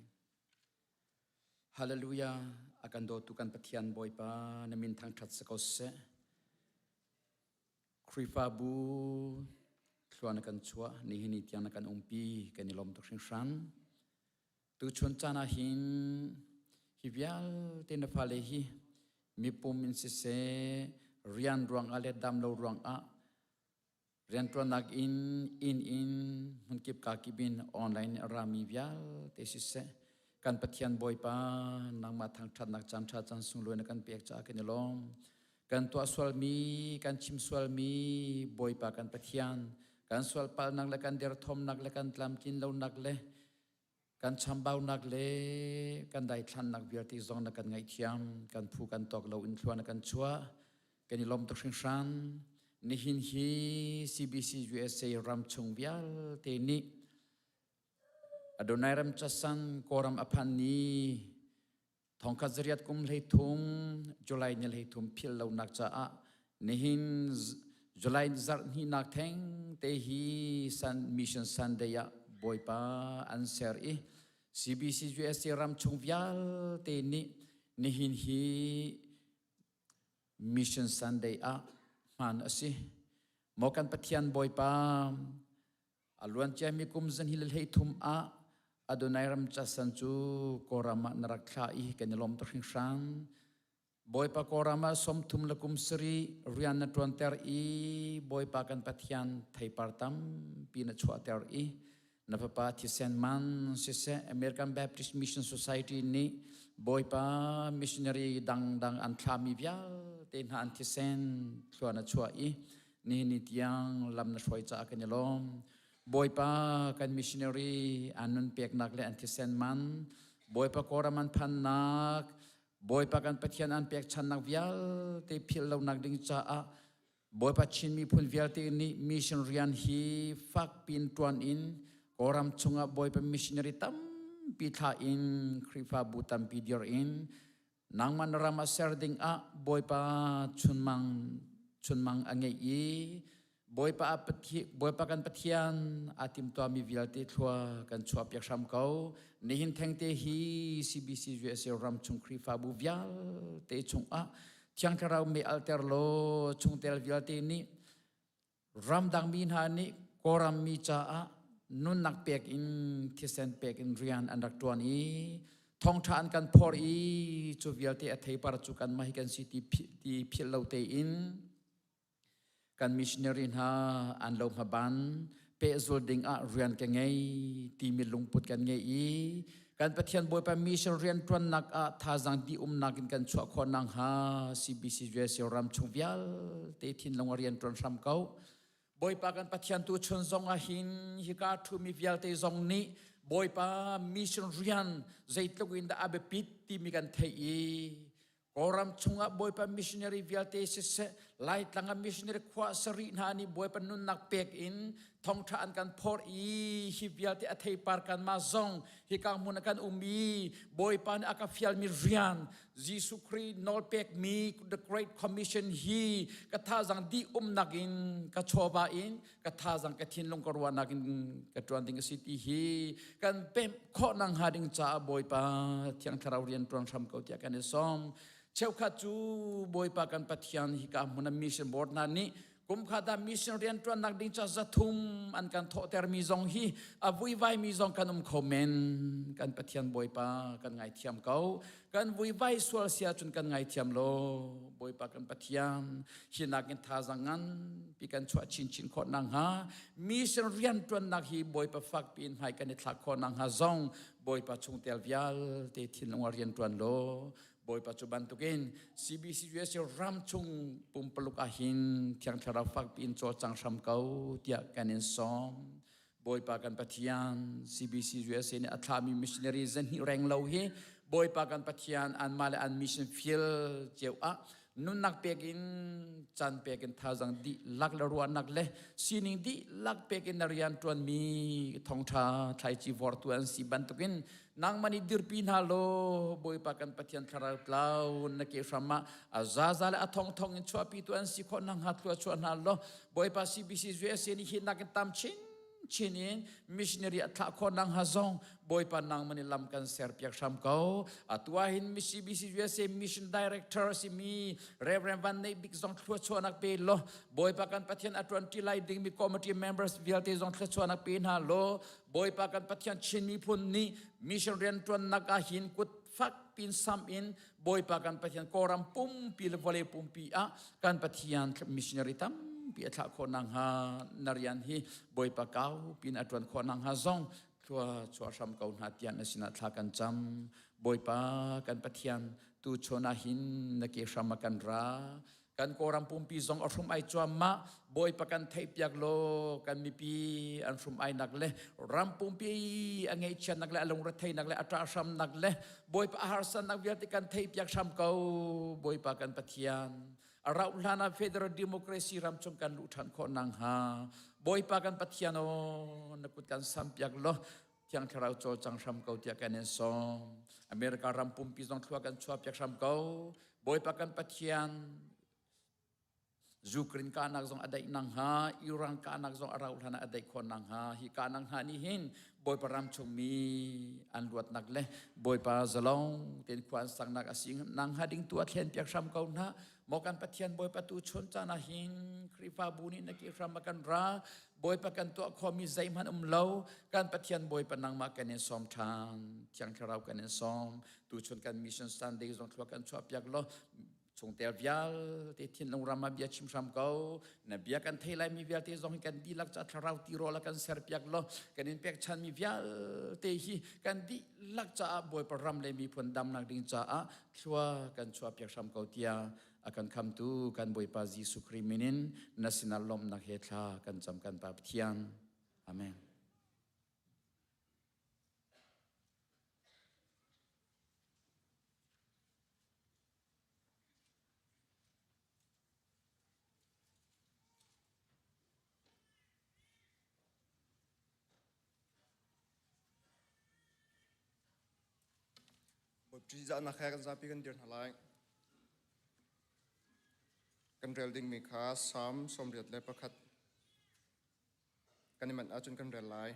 Hallelujah. A kan dawtu kan Pathian Bawipa na min thangṭhat si ko seh. Khrihfabu thlua na kan chuah nihin ni tiang na kan umpi kan i lawm tuk hringhran. Tuchun caan ah hin hi vialte na fale hi mipum in siseh rian ruangah le dam lo ruangah Rianṭuannak in inn in hmunkip kakip in online a rami vialte siseh kan Pathian Bawipa nangmah thangṭhatnak caan ṭha caan sunglawi na kan pek caah kan i lawm. Kan tuah sualmi, kan chim sualmi Bawipa kan Pathian, kan sualpalnak le kan derthawmnak le kan tlamtlin lonak le kan chambaunak le kan daithlannak vialte zong na kan ngaihthiam kan phu kan tawk lo in thlua na kan chuah kan i lawm tuk hringhran nihin hi CBC USA ram chung vialte nih Adonai ram chasan Kawlram a phan ni Thongkhat zariat kum 13 July ni 13 philh lonak caah nihin July zarh hnihnak theng te hi Sun Mission Sunday ah Bawipa an ser i CBC USA ram chung vialte nih nihin hi Mission Sunday ah hman a si. Maw kan Pathian Bawipa A luanciami kum zan hi le 13 ah Adonai ram casan cu Kawlram ah na rak thlah i kan i lawm tuk hringhran. Bawipa Kawlram ah 30 le kum sarih rian na ṭuanter i Bawipa kan Pathian theipar tampi na chuahter i na fapa thisen man siseh American Baptist Mission Society nih Bawipa missionary dangdang an thlahmi vialte hna an thisen thlua na chuah i Nihin ni tiang lam na hruai caah kan i lawm. Bawipa kan missionary an nun peknak le an thisen man, Bawipa Kawlram an phannak, Bawipa kan Pathian an pekchannak vialte philh lonak ding caah Bawipa Chin miphun vialte nih mission rian hi fak pin tuan in Kawlram chungah Bawipa missionary tampi thlah in Khrihfabu tampi dir in Nangmah na ram ah ser ding ah Bawipa chunmang chunmang a ngeih i Bawipa, Bawipa kan Pathian aa timtuahmi vialte thlua kan chuahpiak hram ko. Nihin thengte hi CBC USA ram chung Khrihfabu vialte chungah Thiang Thlarau mei alter law chungtel vialte nih Ramdang mi hna nih Kawlram mi caah nunnak pek in thisen pek in rian an rak ṭuan i thawngṭha an kan phor i cu vialte a theipar cu kanmah hi kan si ti, ti philh lo tein kan missionary hna an lo hmaban pehzul ding ah rian ka ngei timi lungput kan ngei i kan Pathian Bawipa mission rian ṭuannak ah thazaang di umnak in kan chuah khawh nakhnga CBC USA ram chung vialte thinlung a rian ṭuan hram ko. Bawipa kan Pathian tu chun zong ah hin hika ṭhumi vialte zong nih Bawipa mission rian zeitluk in dah a biapit timi kan theih i Kawlram chungah Bawipa missionary vialte siseh, Laitlang ah missionary khua sarih hna nih Bawipa nunnak pek in thawngṭha an kan phorh i hi vialte a theipar kanmah zong hika hmun ah kan um i Bawipa nih a ka fialmi rian Jesuh Khrih nawlpekmi The Great Commission hi ka thazang dih umnak in ka chawva in ka thazang ka thinlung ka ruahnak in ka ṭuan ding a si ti hi kan pemh khawh nakhnga ding caah Bawipa Thiang Thlarau rian ṭuan hram ko tiah kan i sawm. Cheukhat cu Bawipa kan Pathian hika hmun ah mission board hna nih kumkhat ah mission rian ṭuannak ding ca 300 an kan thawhtermi zong hi a vuivaimi zong kan um kho men. Kan Pathian Bawipa kan ngaithiam ko. Kan vuivai sual si ahcun kan ngaithiam lo. Bawipa kan Pathian hi nakin thazang nganpi kan chuah chinchin khawh nakhnga mission rianṭuannak hi Bawipa fakpi in hmai kan i thlak khawh nakhnga zong Bawipa chungtel vialte thinlung ah rianṭuan law Bawipa cu bantukin CBC USA ram chung pumpaluk ahhin Thiang Thlarau fakpi in cawlcang hram ko tiah kan in sawm. Bawipa kan Pathian CBC USA nih a thlahmi missionary 200 reng lo hi Bawipa kan Pathian anmah le an mission field cio ah nunnak pek in caan pek in thazang dihlak le ruahnak le sining dihlak pek in na rian ṭuanmi thawngṭha thlaici vortu an si bantukin nangmah nih dirpi hna law Bawipa kan Pathian thlarau tlau na ke hram ah a zaza le a thongthong in chuahpitu an si khawh nakhnga thlua chuah hna law Bawipa CBC USA nih hi nakin tam chin. chin in missionary a thlah khawh nang ha zong Bawipa nang mani lam kan ser piak hram ko. Atu ah hin CBC USA Mission Director simi Reverend Van Nei Bik zong thluachuahnak pe lo. Bawipa kan Pathian a tuan ti lai ding mi committee members vialte zong thluachuahnak pe hna lo. Bawipa kan Pathian Chin miphun nih mission rian tuannak ah hin kut fak pin sam in Bawipa kan Pathian Kawlram pumpi le vawlei pumpi ah kan Pathian missionary tampi a thlah khawh nakhnga na rian hi Bawipa kau pin a tuan khawh nakhnga zong thlua chuah hram ko hna tiah na sinah thla kan cam. Bawipa kan Pathian tu chon ah hin na ke hram a kan ra. Kan Kawlram pumpi zong a hrum ai cuahmah. Bawipa kan theihpiak law kan mipi an hrum ainak le ram pumpi a ngeihchiatnak le a lungretheihnak le a ṭahhramnak le Bawipa a harsannak vialte kan theihpiak hram ko. Bawipa kan Pathian a rauh hlan ah federal democracy ram chung kan luh ṭhan khawh nakhnga Bawipa kan Pathian aw na kut kan sampiak law Thiang Thlarau cawlcang hram ko tiah kan in sawm. America ram pumpi zong thlua kan chuahpiak hram ko. Bawipa kan Pathian Ukraine kahnak zong a daih nang hnga, Iran kahnak zong a rauh hlan ah a daih khawh nang hnga. Hi kahnak hna nih hin Bawipa ram chungmi an luatnak le Bawipa zalong tein khua an saknak a si nang hnga ding tu a thlen piak hram ko hna. Maw kan Pathian Bawipa tu chun caan ah hin Khrihfabu nih na ki hram a kan ra. Bawipa kan tuah khawhmi zeihmanh um lo. Kan Pathian Bawipa nangmah kan in sawm ṭhan. Thiang Thlarau kan in sawm. Tuchun kan Mission Sunday zong thlua kan chuahpiak law chungtel vialte thinlung ram ah bia chim hram ko. Na bia kan thei laimi vialte zong hi kan dihlak ca thlarau tirawl a kan serpiak law kan in pekchanmi vialte hi kan dihlak caah Bawipa ram le miphun damnak ding caah thlua kan chuahpiak hram ko tiah a kan khamtu kan Bawipa Jesuh Khrih min in na sinah lawmhnak he thla kan cam kan Pa Pathian. Amen. Ṭihzahnak he kan zapi kan dir hna lai. Kan rel dingmi kha Salm 81 kan i manh ahcun kan rel lai.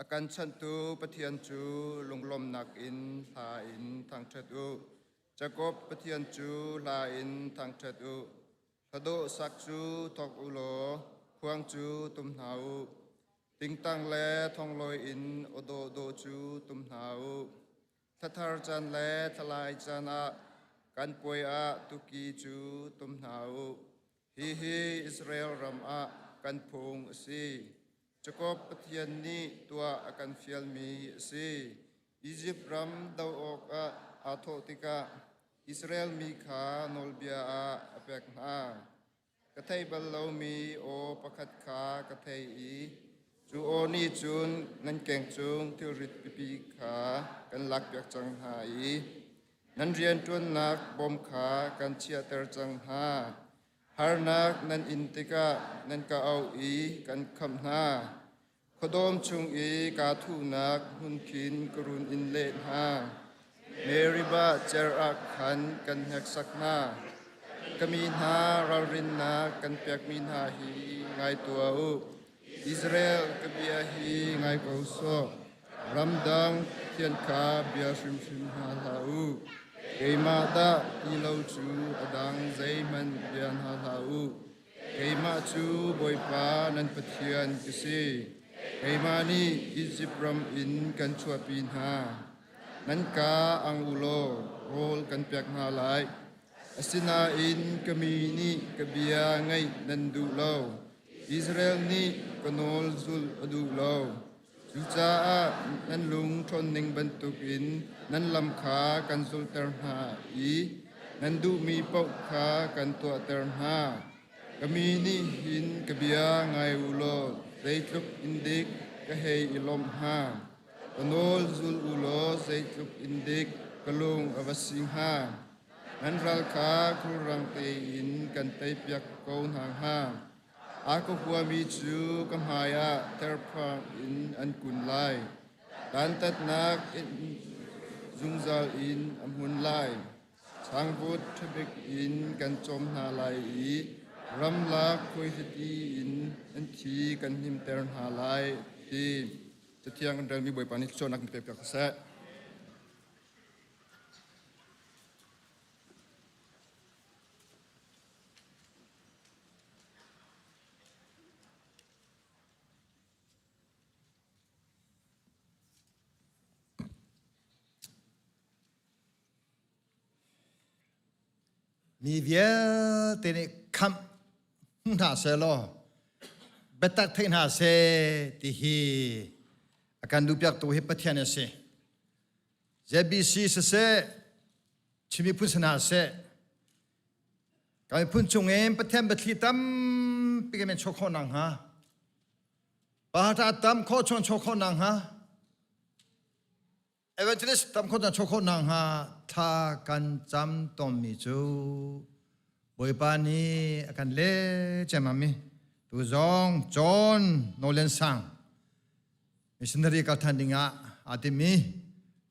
A kan chanhtu Pathian cu lunglawmhnak in hla in thangṭhat u. Jakob Pathian cu hla in thangṭhat u. Hladawh sak cu thawk u law khuang cu tum hna u. Tingtang le thonglawi in aw dawhdawh cu tum hna u. Thlathar caan le thlalai caan ah kan puai ah tuki cu tum hna u. Hihi Israel ram ah kan phung a si. Jakob Pathian nih tuah a kan fialmi a si. Izipt ram doh awkah aa thawh tikah Israel mi kha nawlbia ah a pek hna. Ka theih bal lomi aw pakhat kha ka thei i cu aw nih cun nan keng cung thilrit pipi kha kan lakpiak cang hna i nan rianṭuannak bawm kha kan chiahter cang hna. Harnak nan in tikah nan ka auh i kan khamh hna. Khuadawm chung i kaa thuhnak hmun khin ka run in leh hna. Meribah cer ah khan kan hneksak hna. Ka mi hna ralrinnak kan pekmi hna hi ngai tuah u. Israel ka bia hi ngai ko sawh. Ramdang thian kha bia hrimhrim hna hlah u. Keimah dah ti lo cu a dang zeihmanh bia hna hlah u. Keimah cu Bawipa nan Pathian ka si. Keimah nih Izipt ram in kan chuahpi hna. Nan kaa ang u law rawl kan pek hna lai. Asinain ka mi nih ka bia ngaih nan duh lo. Israel nih ka nawl zulh a duh lo. Cucaah nan lung ṭhawnning bantukin nan lam kha kan zulter hna i nan duhmi paoh kha kan tuahter hna. Ka mi nih hin ka bia ngai u law zeitluk in dik ka hei i lawmh hnga. Ka nawl zul u law zeitluk in dik ka lung a va si hnga. Nan ral kha khulrang tein kan teipiak ko hna hnga. A ka huami cu ka hmaiah terphang in an kun lai. Dantatnak in zungzal in a hmun lai. Changvut ṭhabik in kan cawm hna lai i Ramlak khuaihliti in an thi kan hnimter hna lai ti Cathiang kan relmi Bawipa nih thluachuahnak kan pek piak seh. Mi vialte nih khamh hmu hna sehlaw biatak thei hna seh ti hi a kan duhpiaktu hi Pathian a si. ZBC siseh, Chin miphun si hna seh, kan miphun chungin Pathian biathli tampi kan in chuah khawh nakhnga, pa tam khawh chung chuah khawh nakhnga, Evangelist tam khawt na chuah khawh nakhnga thla kan cam tawnmi cu Bawipa nih a kan leh ciammam i tu zong John Nolan Sang missionary kal than dingah aa timmi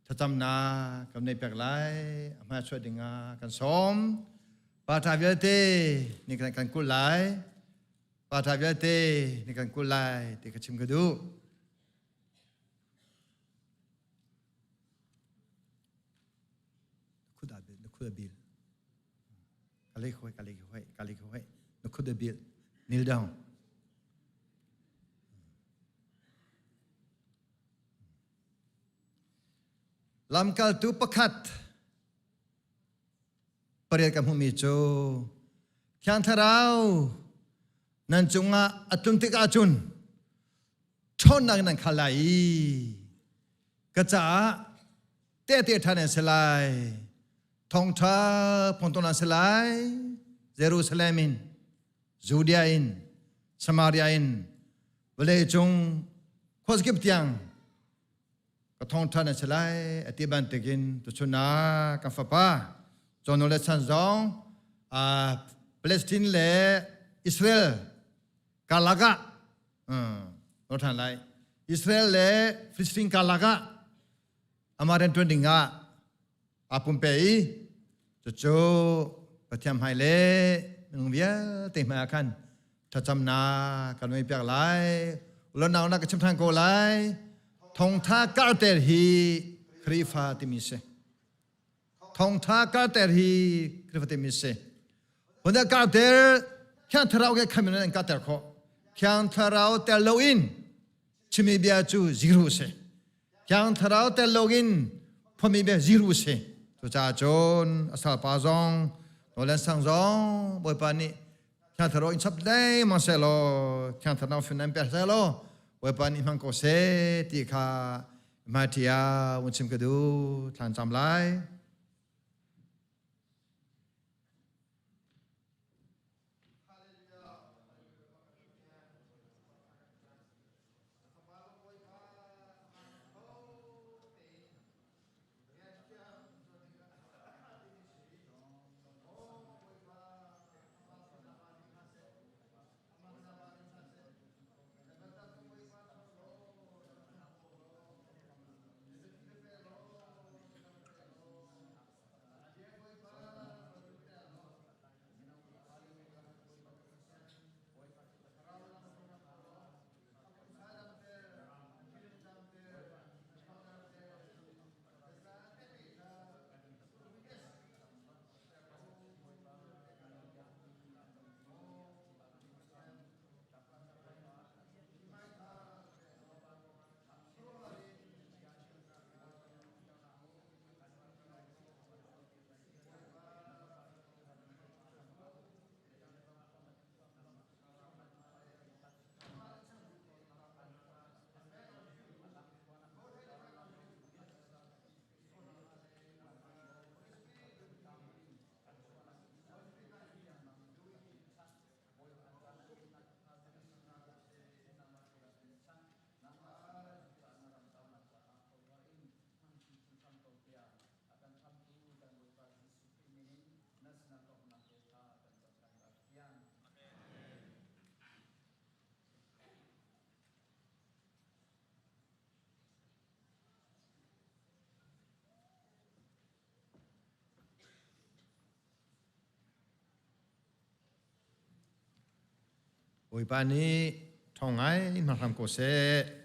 thlacamnak kan nei pek lai a hmai chuah dingah kan sawm pa tha vialte nih kan kan kulh lai pa tha vialte nih kan kulh lai ti ka chim ka duh Khuda bil. Kali khoi kali khoi kali khoi na khuda bil. Kneel down. Lamkaltu pakhat pariat ka hmuhmi cu Thiang Thlarau nan cungah a tlun tik ahcun ṭhawnnak nan khal lai i ka caah tehte ṭha nan si lai thawngṭha phungtu nan si lai Jerusalem in Judea in Samaria in vawlei cung khuazakip tiang ka thawngṭha nan si lai a ti bantukin tuchun ah kan fapa John le Chan zong Palestine le Israel karlak ah ṭhan lai Israel le Philistine karlak ah amah rianṭuan ding ah aa pumpe i cucu Pathian hmai le minung vialte hmai ah khan thlacamnak kan ngei piak lai ulonau na ka chim ṭhan ko lai thongtha karter hi Khrihfa timi si Thawngtha karter hi Khrihfa timi si. Huna karter Thiang Thlarau ke khamin an karter khawh. Thiang Thlarau tel loin chimi bia cu zero si. Thiang Thlarau tel loin phomi bia zero si. Cucaah cun a salpa zong Nolan sang zong Bawipa nih Thiang Thlarau in chap lengmang seh law Thiang Thlarau fin an pek seh law Bawipa nih hmang ko seh ti kha Hmaiṭi ah vun chim ka duh thlan cam lai. Bawipa nih ṭhawng ngai hmang hram ko seh.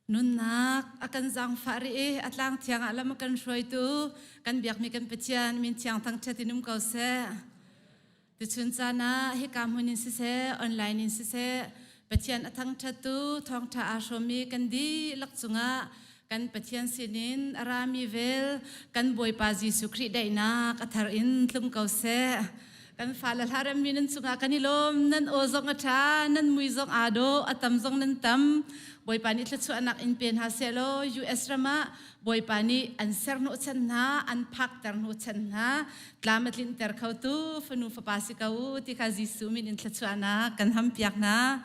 Nunnak a kan zaangfah rih i a tlang thiang ah lam a kan hruaitu kan biakmi kan Pathian min thiang thangṭhat in um ko seh. Tuchun caan ah hika hmun in siseh, online in siseh, Pathian a thangṭhattu thawngṭha aa hrawmmi kan dihlak cungah kan Pathian sinin a rami vel kan Bawipa Jesuh Khrih daihnak a thar in tlung ko seh. Kan fale hla remmi nan cungah kan i lawm, nan aw zong a ṭha, nan mui zong aa dawh, a tam zong nan tam. Bawipa nih thluachuahnak in pe hna seh law US ram ah Bawipa nih an ser hnawhchan hna, an phakter hnawhchan hna, tlam a tlinter khotu fanu fapa si ko u ti kha Jesuh min in thluachuahnak kan hampiak hna.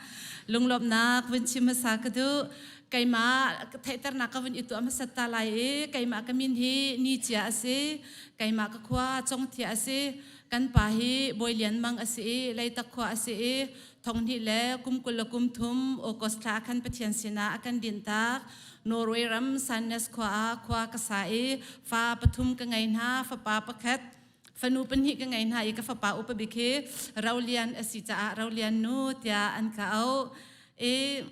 Lunglawmhnak vun chim hmasa ka duh. Keimah theihternak ka vun i tuah hmasat ta lai i keimah ka min hi Ni Cia a si. Keimah ka khua Congthia a si. Kan pa hi Bawi Lian Mang a si i Leitak khua a si i thonghnih le kum 23 August thla khan Pathian sinah a kan dinhtak. Norway ram Sandnes khua ah khua ka sa i fa pathum ka ngei hna, fapa pakhat, fanu pahnih ka ngei hna i ka fapa upa bik hi Rolian a si caah Rolian nu tiah an ka auh. I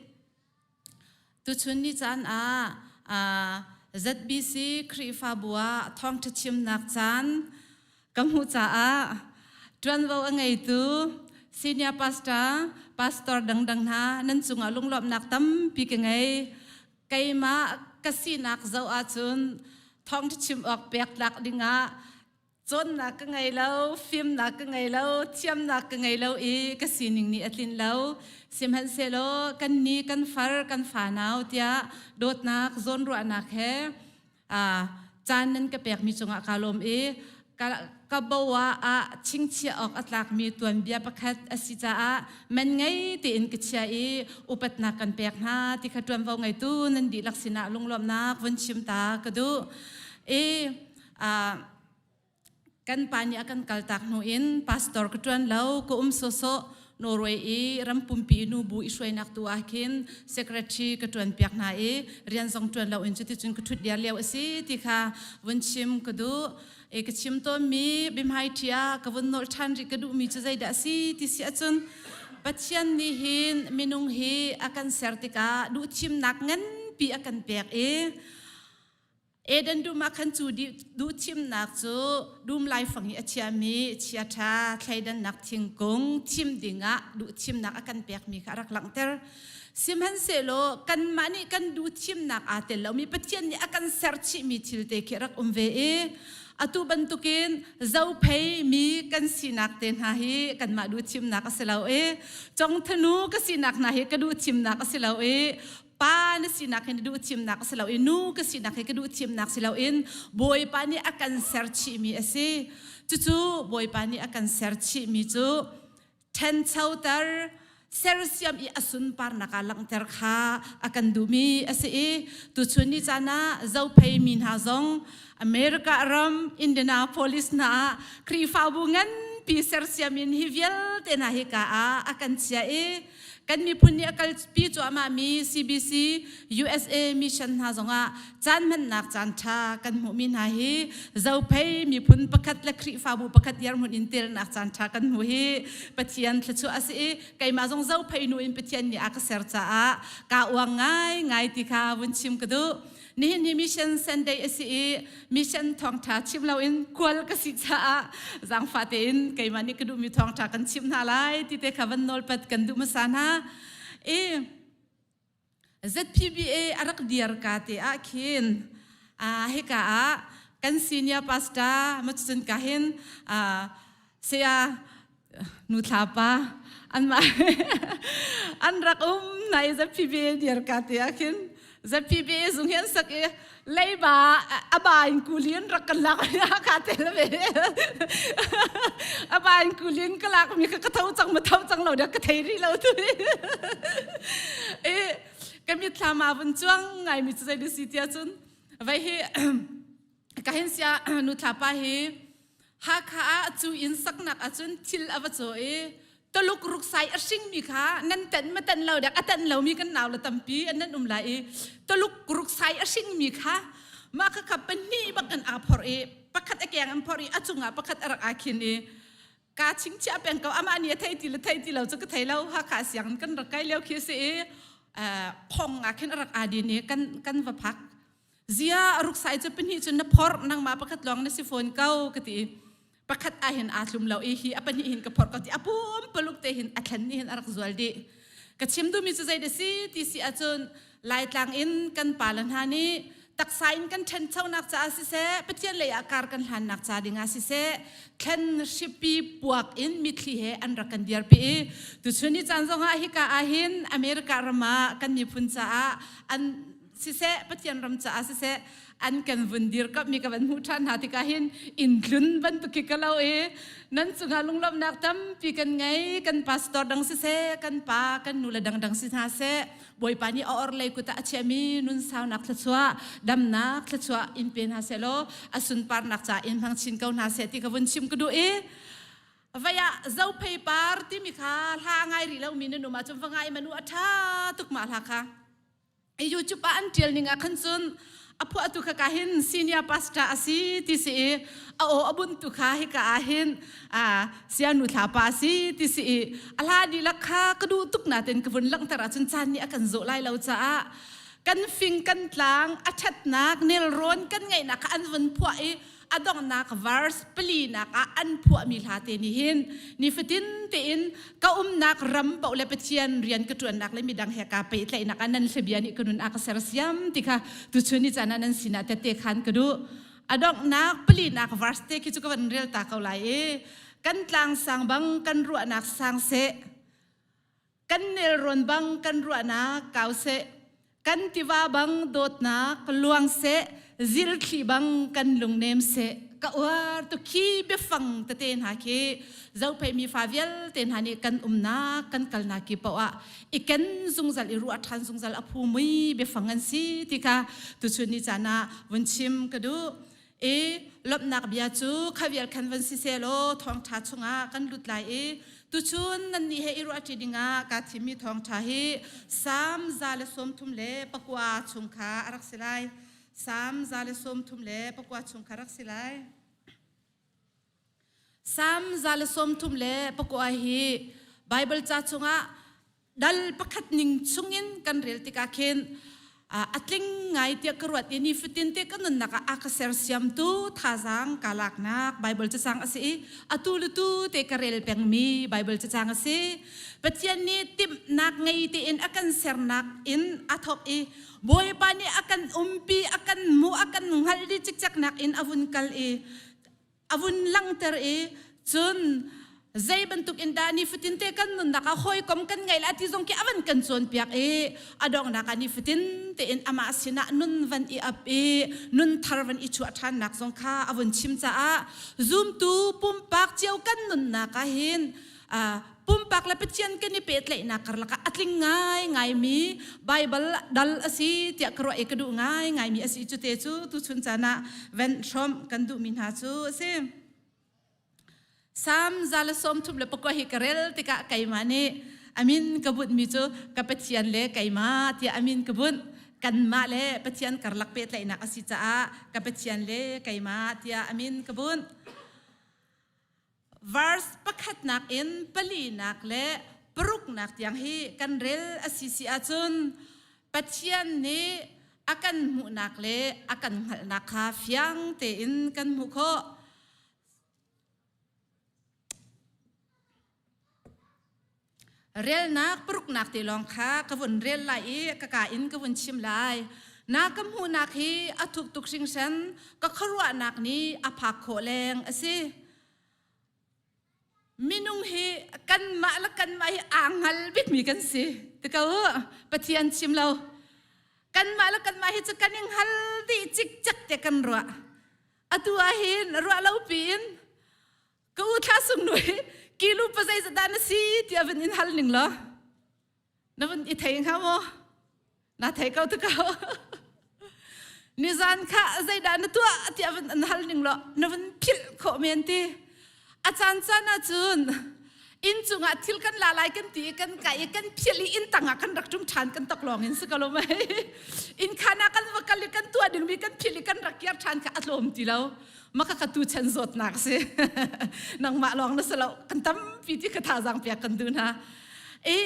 tuchun ni caan ah ZBC Khrihfabu ah thawngṭha chimnak caan ka hmuh caah ṭuanvo a ngeitu senior pastor, pastor dangdang hna nan cungah lunglawmhnak tampi ka ngei. Keimah ka sinak zoh ahcun thawngṭha chim awk pek tlak dingah cawnnak ka ngei lo, fimnak ka ngei lo, thiamnak ka ngei lo i ka sining nih a tlin lo. Sihmanhsehlaw kan ni kan far kan fanau tiah dawtnak zawnruahnak he caan nan ka pekmi cungah kaa lawm i ka bo ah chingchiah awk a tlakmi tuanbia pakhat a si caah man ngei tein ka chia i upatnak kan pek hna ti kha ṭuanvo ngeitu nan dihlak sinah lunglawmhnak vun chim ta ka duh. I Kan pa nih a kan kaltak hnu in pastor ka ṭuan lo, ka um sawsawh. Norway i ram pumpi nubu i hruainak tu ah khin secretary ka ṭuan piak hna i rian zong ṭuan lo in cuticun ka ṭhut diar lio a si ti kha vun chim ka duh. E ka chim tawnmi biahmai ṭhi ah ka vun nolh ṭhan rih ka duhmi cu zeidah a si ti si ahcun Pathian nih hin minung hi a kan ser tikah duhthimnak nganpi a kan pek i Eden dum ah khan cu duhthimnak cu dum laifang i a chiami chiaṭha thleidannak thingkung thim dingah duhthimnak a kan pekmi kha a rak langhter. Sihmanhsehlaw kanmah nih kan duhthimnak aa tel lomi Pathian nih a kan serchihmi thil te khi a rak um ve i atu bantukin zophei mi kan sinak te hna hi kanmah duhthimnak a si lo i congthanu ka sinak hna hi ka duhthimnak a si lo i pa na sinak hi na duh thimnak a si lo i nu ka sinak hi ka duh thimnak si loin Bawipa nih a kan ser chihmi a si. Cucu Bawipa nih a kan ser chihmi cu ṭhenchoter sersiam i a sunparnak ah langhter kha a kan duhmi a si i tuchun ni caan ah zophei mi hna zong America ram Indianapolis hna ah Khrihfabu nganpi sersiam in hi vialte hna hi ka ah a kan chia i Kan miphun nih a kalpi cuahmahmi CBC USA mission hna zongah caan hmannak caan ṭha kan hmuhmi hna hi Zophei miphun pakhat le Khrihfabu pakhat dirhmun in telnak caan ṭha kan hmu hi Pathian thluachuah a si i keimah zong Zophei nu in Pathian nih a ka ser caah kaa uang ngaingai ti kha vun chim ka duh. Nihin hi Mission Sunday a si i mission thawngṭha chim loin kual ka si caah zaangfah tein keimah nih ka duhmi thawngṭha kan chimh hna lai ti te kha van nawlpat kan duh hmasa hna. I ZPBA a rak dir ka te ah khin hika ah kan senior pastor macun ka hin saya nu thlapa an mah an rak um nai ZPBA dir ka te ah khin ZPBA zung hi an sak i leiba aba in kulin rak kan lak ka te le ve aba in kulin ka lak mi ka ka tho cang ma tho cang lo da ka thei ri lo tu e ka mit thla ma vun chuang ngai mi chu zai si tia cun vai hi ka hin sia nu thla pa hi Hakha ah cu inn saknak ahcun thil a va caw i Tuluk ruksai a hringmi kha nan tenh ma tenh lo dek a tenh lomi kan nau le tampi an nan um lai i Tuluk ruksai a hringmi kha mah kha kha pahnih bak in aa phorh i pakhat a keng an phorh i a cungah pakhat a rak aa khin i ka chingchiah peng ko amah nih a thei ti le thei ti lo cu ka thei lo Hakha sianginn kan rak kai lio khi si i. Phong ah khin a rak aa din i kan kan va phak. Zia a ruksai cu pahnih cun na phorh nangmah pakhat lawng na si fawn ko ka ti. Pakhat ah hin aa tlum lo i hi a pahnih hin ka phorh ko ti a pum paluk te hin a thlen ni hin a rak zual dih. Ka chim duhmi cu zei dah si ti si ahcun Laitlang in kan pale hna nih taksa in kan ṭhanchonak caah siseh, Pathian lei ah kar kan hlannak ca dingah siseh, thlen hripi puak in mitthli he an rak kan dirpi i tuchun ni caan zongah hika ah hin America ram ah kan miphun caah an siseh, Pathian ram caah siseh, an kan vun dirkamhmi ka van hmuh ṭhan hna tikah hin inn tlun bantuk khi ka lo i nan cungah lunglawmhnak tampi kan ngei kan pastor dang siseh kan pa kan nu le dangdang si hna seh Bawipa nih a orhlei kut ah a chiahmi nun saunak thluachuah damnak thluachuah in pe hna seh law a sunparnak ca in hmang chin ko hna seh ti ka vun chim ka duh i vei ah zophei par timi kha hla ngai rih lomi nan um ahcun va ngai manu a ṭha tuk mah hla kha YouTube ah an ṭial ning ah khan cun a phuahtu kha ka hin senior pastor a si ti si i a aw a buntu kha hika ah hin sianu thlapa a si ti si i a hla dihlak kha ka duh tuk natin ka vun langhter ahcun caan nih a kan zawh lai lo caah kan fing kan tlang a ṭhatnak nelrawn kan ngeihnak kha an vun phuah i a donghnak verse palinak ah an phuahmi hla te nih hin nifatin tein ka umnak ram paoh le Pathian rian ka ṭuannak le midang he kaa pehtlaihnak ah nan hlabia nih ka nun a ka sersiam ti kha tuchun ni caan ah nan sinah tette khan ka duh. A donghnak palinak verse te khi cu ka van rel ta ko lai i kan tlang sang bang kan ruahnak sang seh Kan nelrawn bang kan ruahnak kau seh, kan tiva bang dawtnak luang seh, zilthli bang kan lungnem seh. Ka uar tu khi biafang tete hna khi zophei mi fa vialte hna nih kan umnak kan kalnak ki paoh ah i ken zungzal i ruah ṭhan zungzal a phu mui biafang an si ti kha tuchun ni caan ah vun chim ka duh. I lawmhnak bia cu kha vial khan van si sehlaw thawngṭha chungah kan lut lai i tuchun nannih he i ruahṭi dingah kaa thimmi thawngṭha hi Salm 139 chung kha a rak si lai. Salm 139 chung kha rak si lai. Salm 139 hi Baibal ca chungah dal pakhat ning chungin kan rel tikah khin a tling ngai tiah ka ruat i nifatin te ka nunnak ah a ka sersiamtu thazaang ka laknak Bible cacang a si i atu le tu te ka rel pengmi Bible cacang a si. Pathian nih timhnak ngei tein a kan sernak in a thawk i Bawipa nih a kan umpi, a kan hmuh, a kan hngalh dih cikceknak in a vun kal i a vun langhter i cun zei bantuk in dah nifatin te kan nunnak ah hawikom kan ngei la ti zong khi a van kan cawnpiak i a donghnak ah nifatin tein amah sinah nun van i ap i nun thar van i chuah ṭhannak zong kha a vun chim caah zumtu pumpak cio kan nunnak ah hin pumpak le Pathian kan i pehtlaihnak karlak ah a tling ngaingaimi Baibal dal a si tiah ka ruah i ka duh ngaingaimi a si cu te cu tuchun caan ah ven hrawmh kan duhmi hna cu a si. Salm 139 hi ka rel tikah keimah nih amin ka bunhmi cu ka Pathian le keimah tiah amin ka bunh. Kanmah le Pathian karlak pehtlaihnak a si caah ka Pathian le keimah tiah amin ka bunh. Verse pakhatnak in palinak le paruknak tiang hi kan rel a si si ahcun Pathian nih a kan hmuhnak le a kan hngalhnak kha fiang tein kan hmuh khawh. Relnak paruknak te lawng kha ka vun rel lai i ka ka in ka vun chim lai. Na ka hmuhnak hi a thuk tuk hringhran, ka khuaruahnak nih a phak khawh leng a si. Minung hi kanmah le kanmah hi aa hngal bikmi kan si. Ti ko Pathian chim lo. Kanmah le kanmah hi cu kan i hngal dih cikcek te kan ruah. Atu ah hin ruah lo piin Ka u thla sung nu hi kilu pa zeizat dah na si tiah van in hal ning law na van i thei hnga maw? Na thei ko tu ko. Nizan kha zeidah na tuah tiah van an hal ning law na van philh khawh men ti. A caan caan ahcun inn cungah thil kan la lai kan ti i kan kai i kan philh i inn tangah kan rak ṭum ṭhan kan tok lawng in si ko lo mei. Inn khan ah kan va kal i kan tuah dingmi kan philh i kan rak kiar ṭhan kha a tlawm ti lo. Maka ka tu chan zawtnak si. Nangmah lawng na si lo. Kan tampi ti ka thazaang piak kan duh hna. I.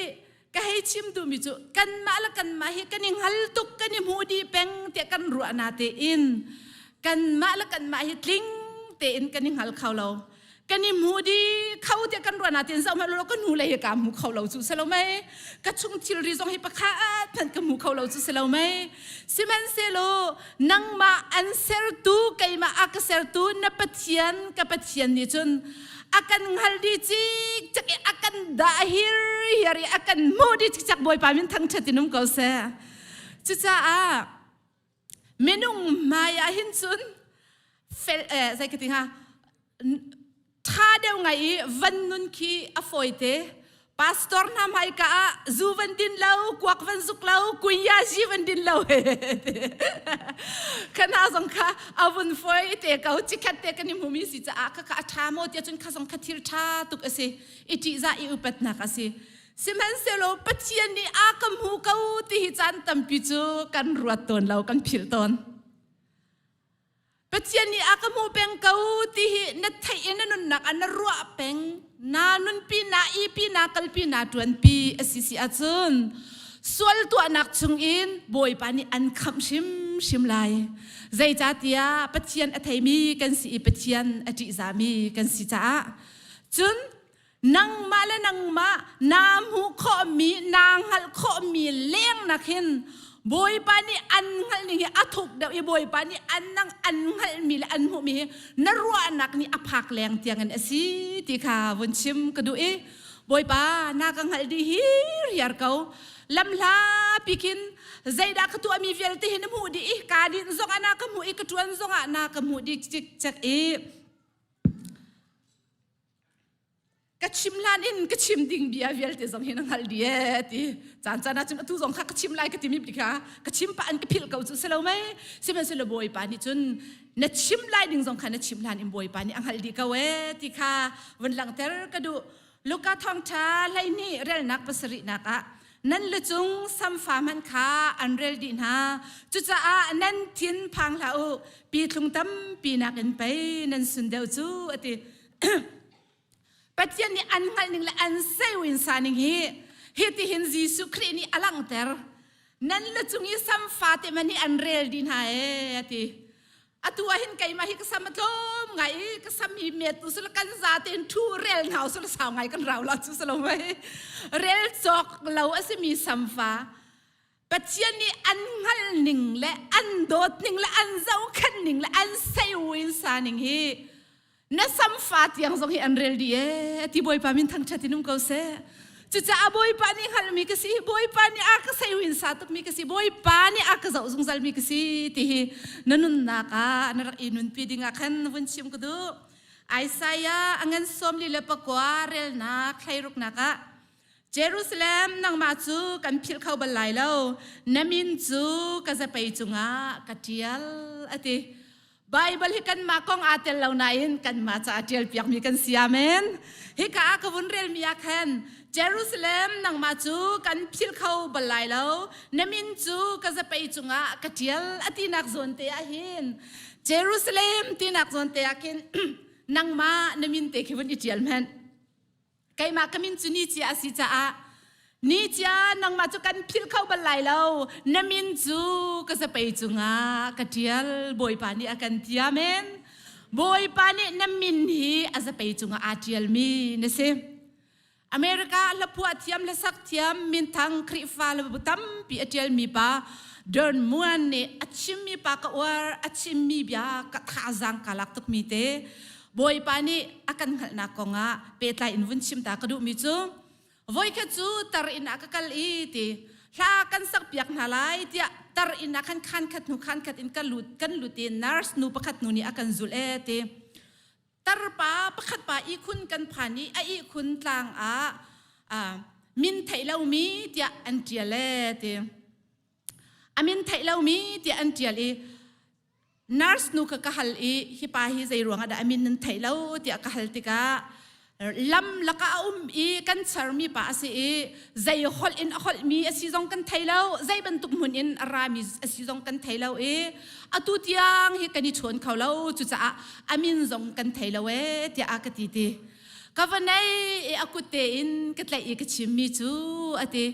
Ka hei chim duhmi cu kanmah le kanmah hi kan i hngal tuk kan i hmu dih peng tiah kan ruah na tein kanmah le kanmah hi tling tein kan i hngal kho lo. Kan i hmu dih kho tiah kan ruah na tein zoh hmanh law ka hnu lei hi ka hmu kho lo cu si lo mei. Ka chung thilri zong hi pakhat hmanh ka hmu kho lo cu si lo mei. Sihmanhsehlaw nangmah an sertu keimah a ka sertu na Pathian ka Pathian nih cun a kan hngal dih cikcek i a kan dah hirhiar i a kan hmuh dih cikcek Bawipa min thangṭhat in um ko seh. Cucaah minung hmai ah hin cun fel eh, zei ka ti hnga ṭha deuh ngai i van nun khi a fawite. Pastor hna hmaika ah zu van din lo, kuak van zuk lo, kunya zi van din lo. Khana zong kha a vun foi te ko chikhat te kan i hmumi si caah kha kha a ṭha maw tiah cun kha zong kha thil ṭha tuk a si. I ṭihzah i upatnak a si. Sihmanhsehlaw Pathian nih a ka hmu ko ti hi caan tampi cu kan ruat tawn lo, kan philh tawn. Pathian nih a ka hmuh peng ko ti hi na theih i na nunnak ah na ruah peng na nunpi na ipi na kalpi na ṭuanpi a si si ahcun sual tuahnak chungin Bawipa nih an khamh hrimhrim lai. Zeicahtiah Pathian a theimi kan si i Pathian a ṭihzami kan si caah. Cun nangmah le nangmah naa hmuh khawhmi naa hngalh khawhmi lengnak hin Bawipa nih an hngalh ning hi a thuk deuh i Bawipa nih an nang an hngalhmi le an hmuhmi hi na ruahnak nih a phak leng tiangin a si ti kha vun chim ka duh i Bawipa na ka hngalh dih hi riar ko lamhla pi khin zeidah ka tuahmi vialte hi na hmuh dih i kaa dinh zongah na ka hmuh i ka ṭuan zongah na ka hmuh dih cikcek i ka chim hlan in ka chim ding bia vialte zong hi na hngalh dih ee ti caan caan ah cun atu zong kha ka chim lai ka timi kha ka chim pah an ka philh ko cu si lo mei sihmanhsehlaw bawipa nih cun na chim lai ding zong kha na chim hlan in bawipa nih a hngalh dih ko ee ti kha vun langhter ka duh Luka thawngṭha 12 relnak pasarihnak ah nan lucung samfa hmanh kha an rel dih hna cucaah nan thin phang hlah u pithlung tampi nakin pei nan sun deuh cu a ti Pathian nih an hngalh ning le an seuin sa ning hi hitihin Jesuh Khrih nih a langhter nan lucung i samfa te man hi an rel dih hna ee a ti atu ah hin keimah hi ka sam a tlawm ngai i ka sam hi met u sila kan za tein thu rel hna u sila sau ngai kan rau la cu silo mei rel cawk lo a simi samfa Pathian nih an hngalh ning le an dawt ning le an zohkhenh ning le an seiwin sa ning hi na samfa tiang zong hi an rel dih ee ti Bawipa min thangṭhat in um ko seh cucaah Bawipa nih hngalhmi ka si Bawipa nih a ka seiwin sa tukmi ka si Bawipa nih a ka zoh zungzalmi ka si ti hi na nunnak ah na rak i nunpi ding ah khan vun chim ka duh Isaiah a ngan 44 relnak thleiruknak ah Jerusalem nangmah cu kan philh kho bal lai lo na min cu ka zapei cungah ka ṭial a ti Bible hi kanmah kong aa tel lo nain kanmah caah ṭial piakmi kan si amen hika ah ka vun relmi ah khan Jerusalem nangmah cu kan philh kho bal lai lo na min cu ka zapei cungah ka ṭial a tinak zawn te ah hin Jerusalem tinak zawn te ah khin nangmah na min te khi vun i ṭial hmanh Keimah ka min cu ni cia a si caah ni cia nangmah cu kan philh kho bal lai lo na min cu ka zapei cungah ka ṭial Bawipa nih a kan ti amen Bawipa nih na min hi a zapei cungah aa ṭialmi na si America hlaphuah thiam hlasak thiam minthang Khrihfa le tampi a ṭialmi pa Don Muan nih a chimmi pa ka uar a chimmi bia ka thazaang ka lak tukmi te Bawipa nih a kan hngalhnak kongah pehtlai in vun chim ta ka duhmi cu voikhat cu tar inn ah ka kal i ti hla kan sakpiak hna lai tiah tar inn ah khan khan khat hnu khan khat in kan lut kan lut i nurse nu pakhat nu nih a kan zulh e ti tarpa pakhat pa ihkhun kan phan i a ihkhun tlang ah min theih lomi tiah an ṭial e ti a min theih lomi tiah an ṭial i Nurse nu kha ka hal i hi pa hi zei ruangah dah a min nan theih lo tiah ka hal tikah lam lakah a um i kan charmi pa a si i zei holh in a holhmi a si zong kan thei lo zei bantuk hmun in a rami a si zong kan thei lo i atu tiang hi kan i chawn kho lo cucaah a min zong kan thei lo ee tiah a ka ti ti. Ka va nei i a kut tein ka tlaih i ka chimmi cu a ti.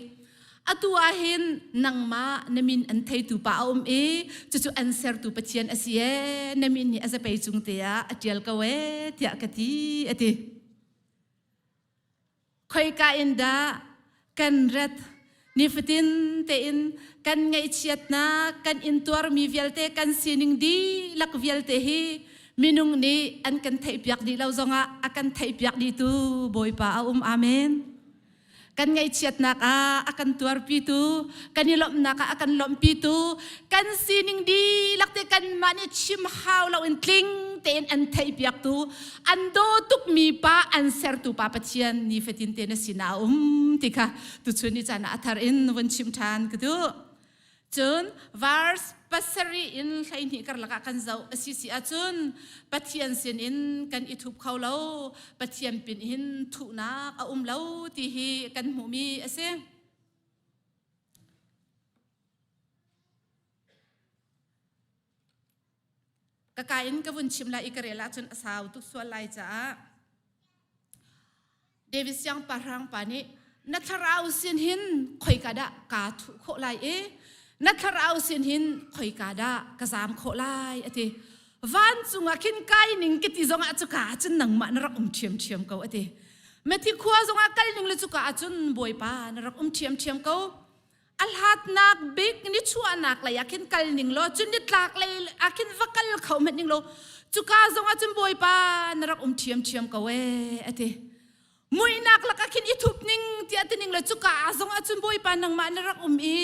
Atu ah hin nangmah na min an theitu pa a um i cucu an sertu Pathian a si ee na min nih a zapei cung te ah a ṭial ko ee tiah ka ti a ti. Khoika in dah kan rat nifatin tein kan ngaihchiatnak kan intuarmi vialte kan sining dihlak vialte hi minung nih an kan theihpiak dih lo zongah a kan theihpiak dihtu Bawipa a um amen. Kan ngaihchiatnak ah a kan tuarpitu, kan i lawmhnak ah a kan lawmhpitu, kan sining dihlak te kanmah nih chim hau loin tling tein an theihpiaktu, an daw tukmi pa, an sertu pa Pathian nifatin te na sinah a um ti kha tuchun ni caan ah a thar in vun chim ṭhan ka duh. Cun verse pasarih in 12 karlak ah kan zoh a si si ahcun Pathian sinin kan i thup kho lo, Pathian pin hin thuhnak a um lo ti hi kan hmuhmi a si. Ka ka in ka vun chim lai i ka rel ahcun a sau tuk sual lai caah David siangpahrang pa nih na thlarau sin hin khoika dah kaa thuh khawh lai i na thlarau sin hin khoika dah ka zaam khawh lai a ti. Vancung ah khin kai ning ka ti zongah cuka ah cun nangmah na rak um ṭhiamṭhiam ko a ti. Methi khua zongah kal ning le cuka ah cun Bawipa na rak um ṭhiamṭhiam ko. A hlatnak bik ni chuahnak lei ah khin kal ning law cun nitlak lei ah khin va kal kho hmanh ning law cuka zongah cun Bawipa na rak um ṭhiamṭhiam ko ee a ti. Muihnak lakah khin i thup ning tiah ti ning law cuka zongah cun Bawipa nangmah na rak um i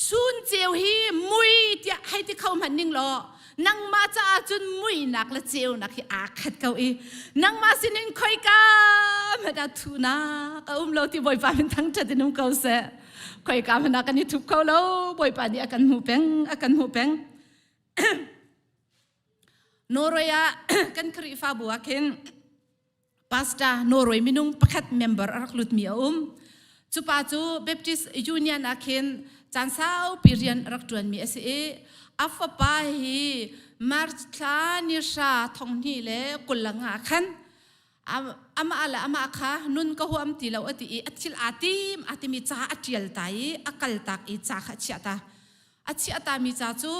chun ceu hi mui tiah hei ti kho hmanh ning law nangmah caah cun muihnak le ceunak hi aa khat ko i nangmah sinin khoika hmanh ah thuhnak a um lo ti Bawipa min thangṭhat in um ko seh. Khoika hmanh ah kan i thup kho lo Bawipa nih a kan hmu peng a kan hmu peng. Norway ah kan Khrihfabu ah khin Pastor Norway minung pakhat member a rak lutmi a um. Cu pa cu Baptist Union ah khin caan saupi rian a rak ṭuanmi a si i a fapa hi March thla ni hra thong hnih le 20 le nga khan amah le amah kha nun ka huam ti lo a ti i a thil aa tim aa timi ca a ṭial ta i a kal tak i ca kha a chiah ta. A chiah tami ca cu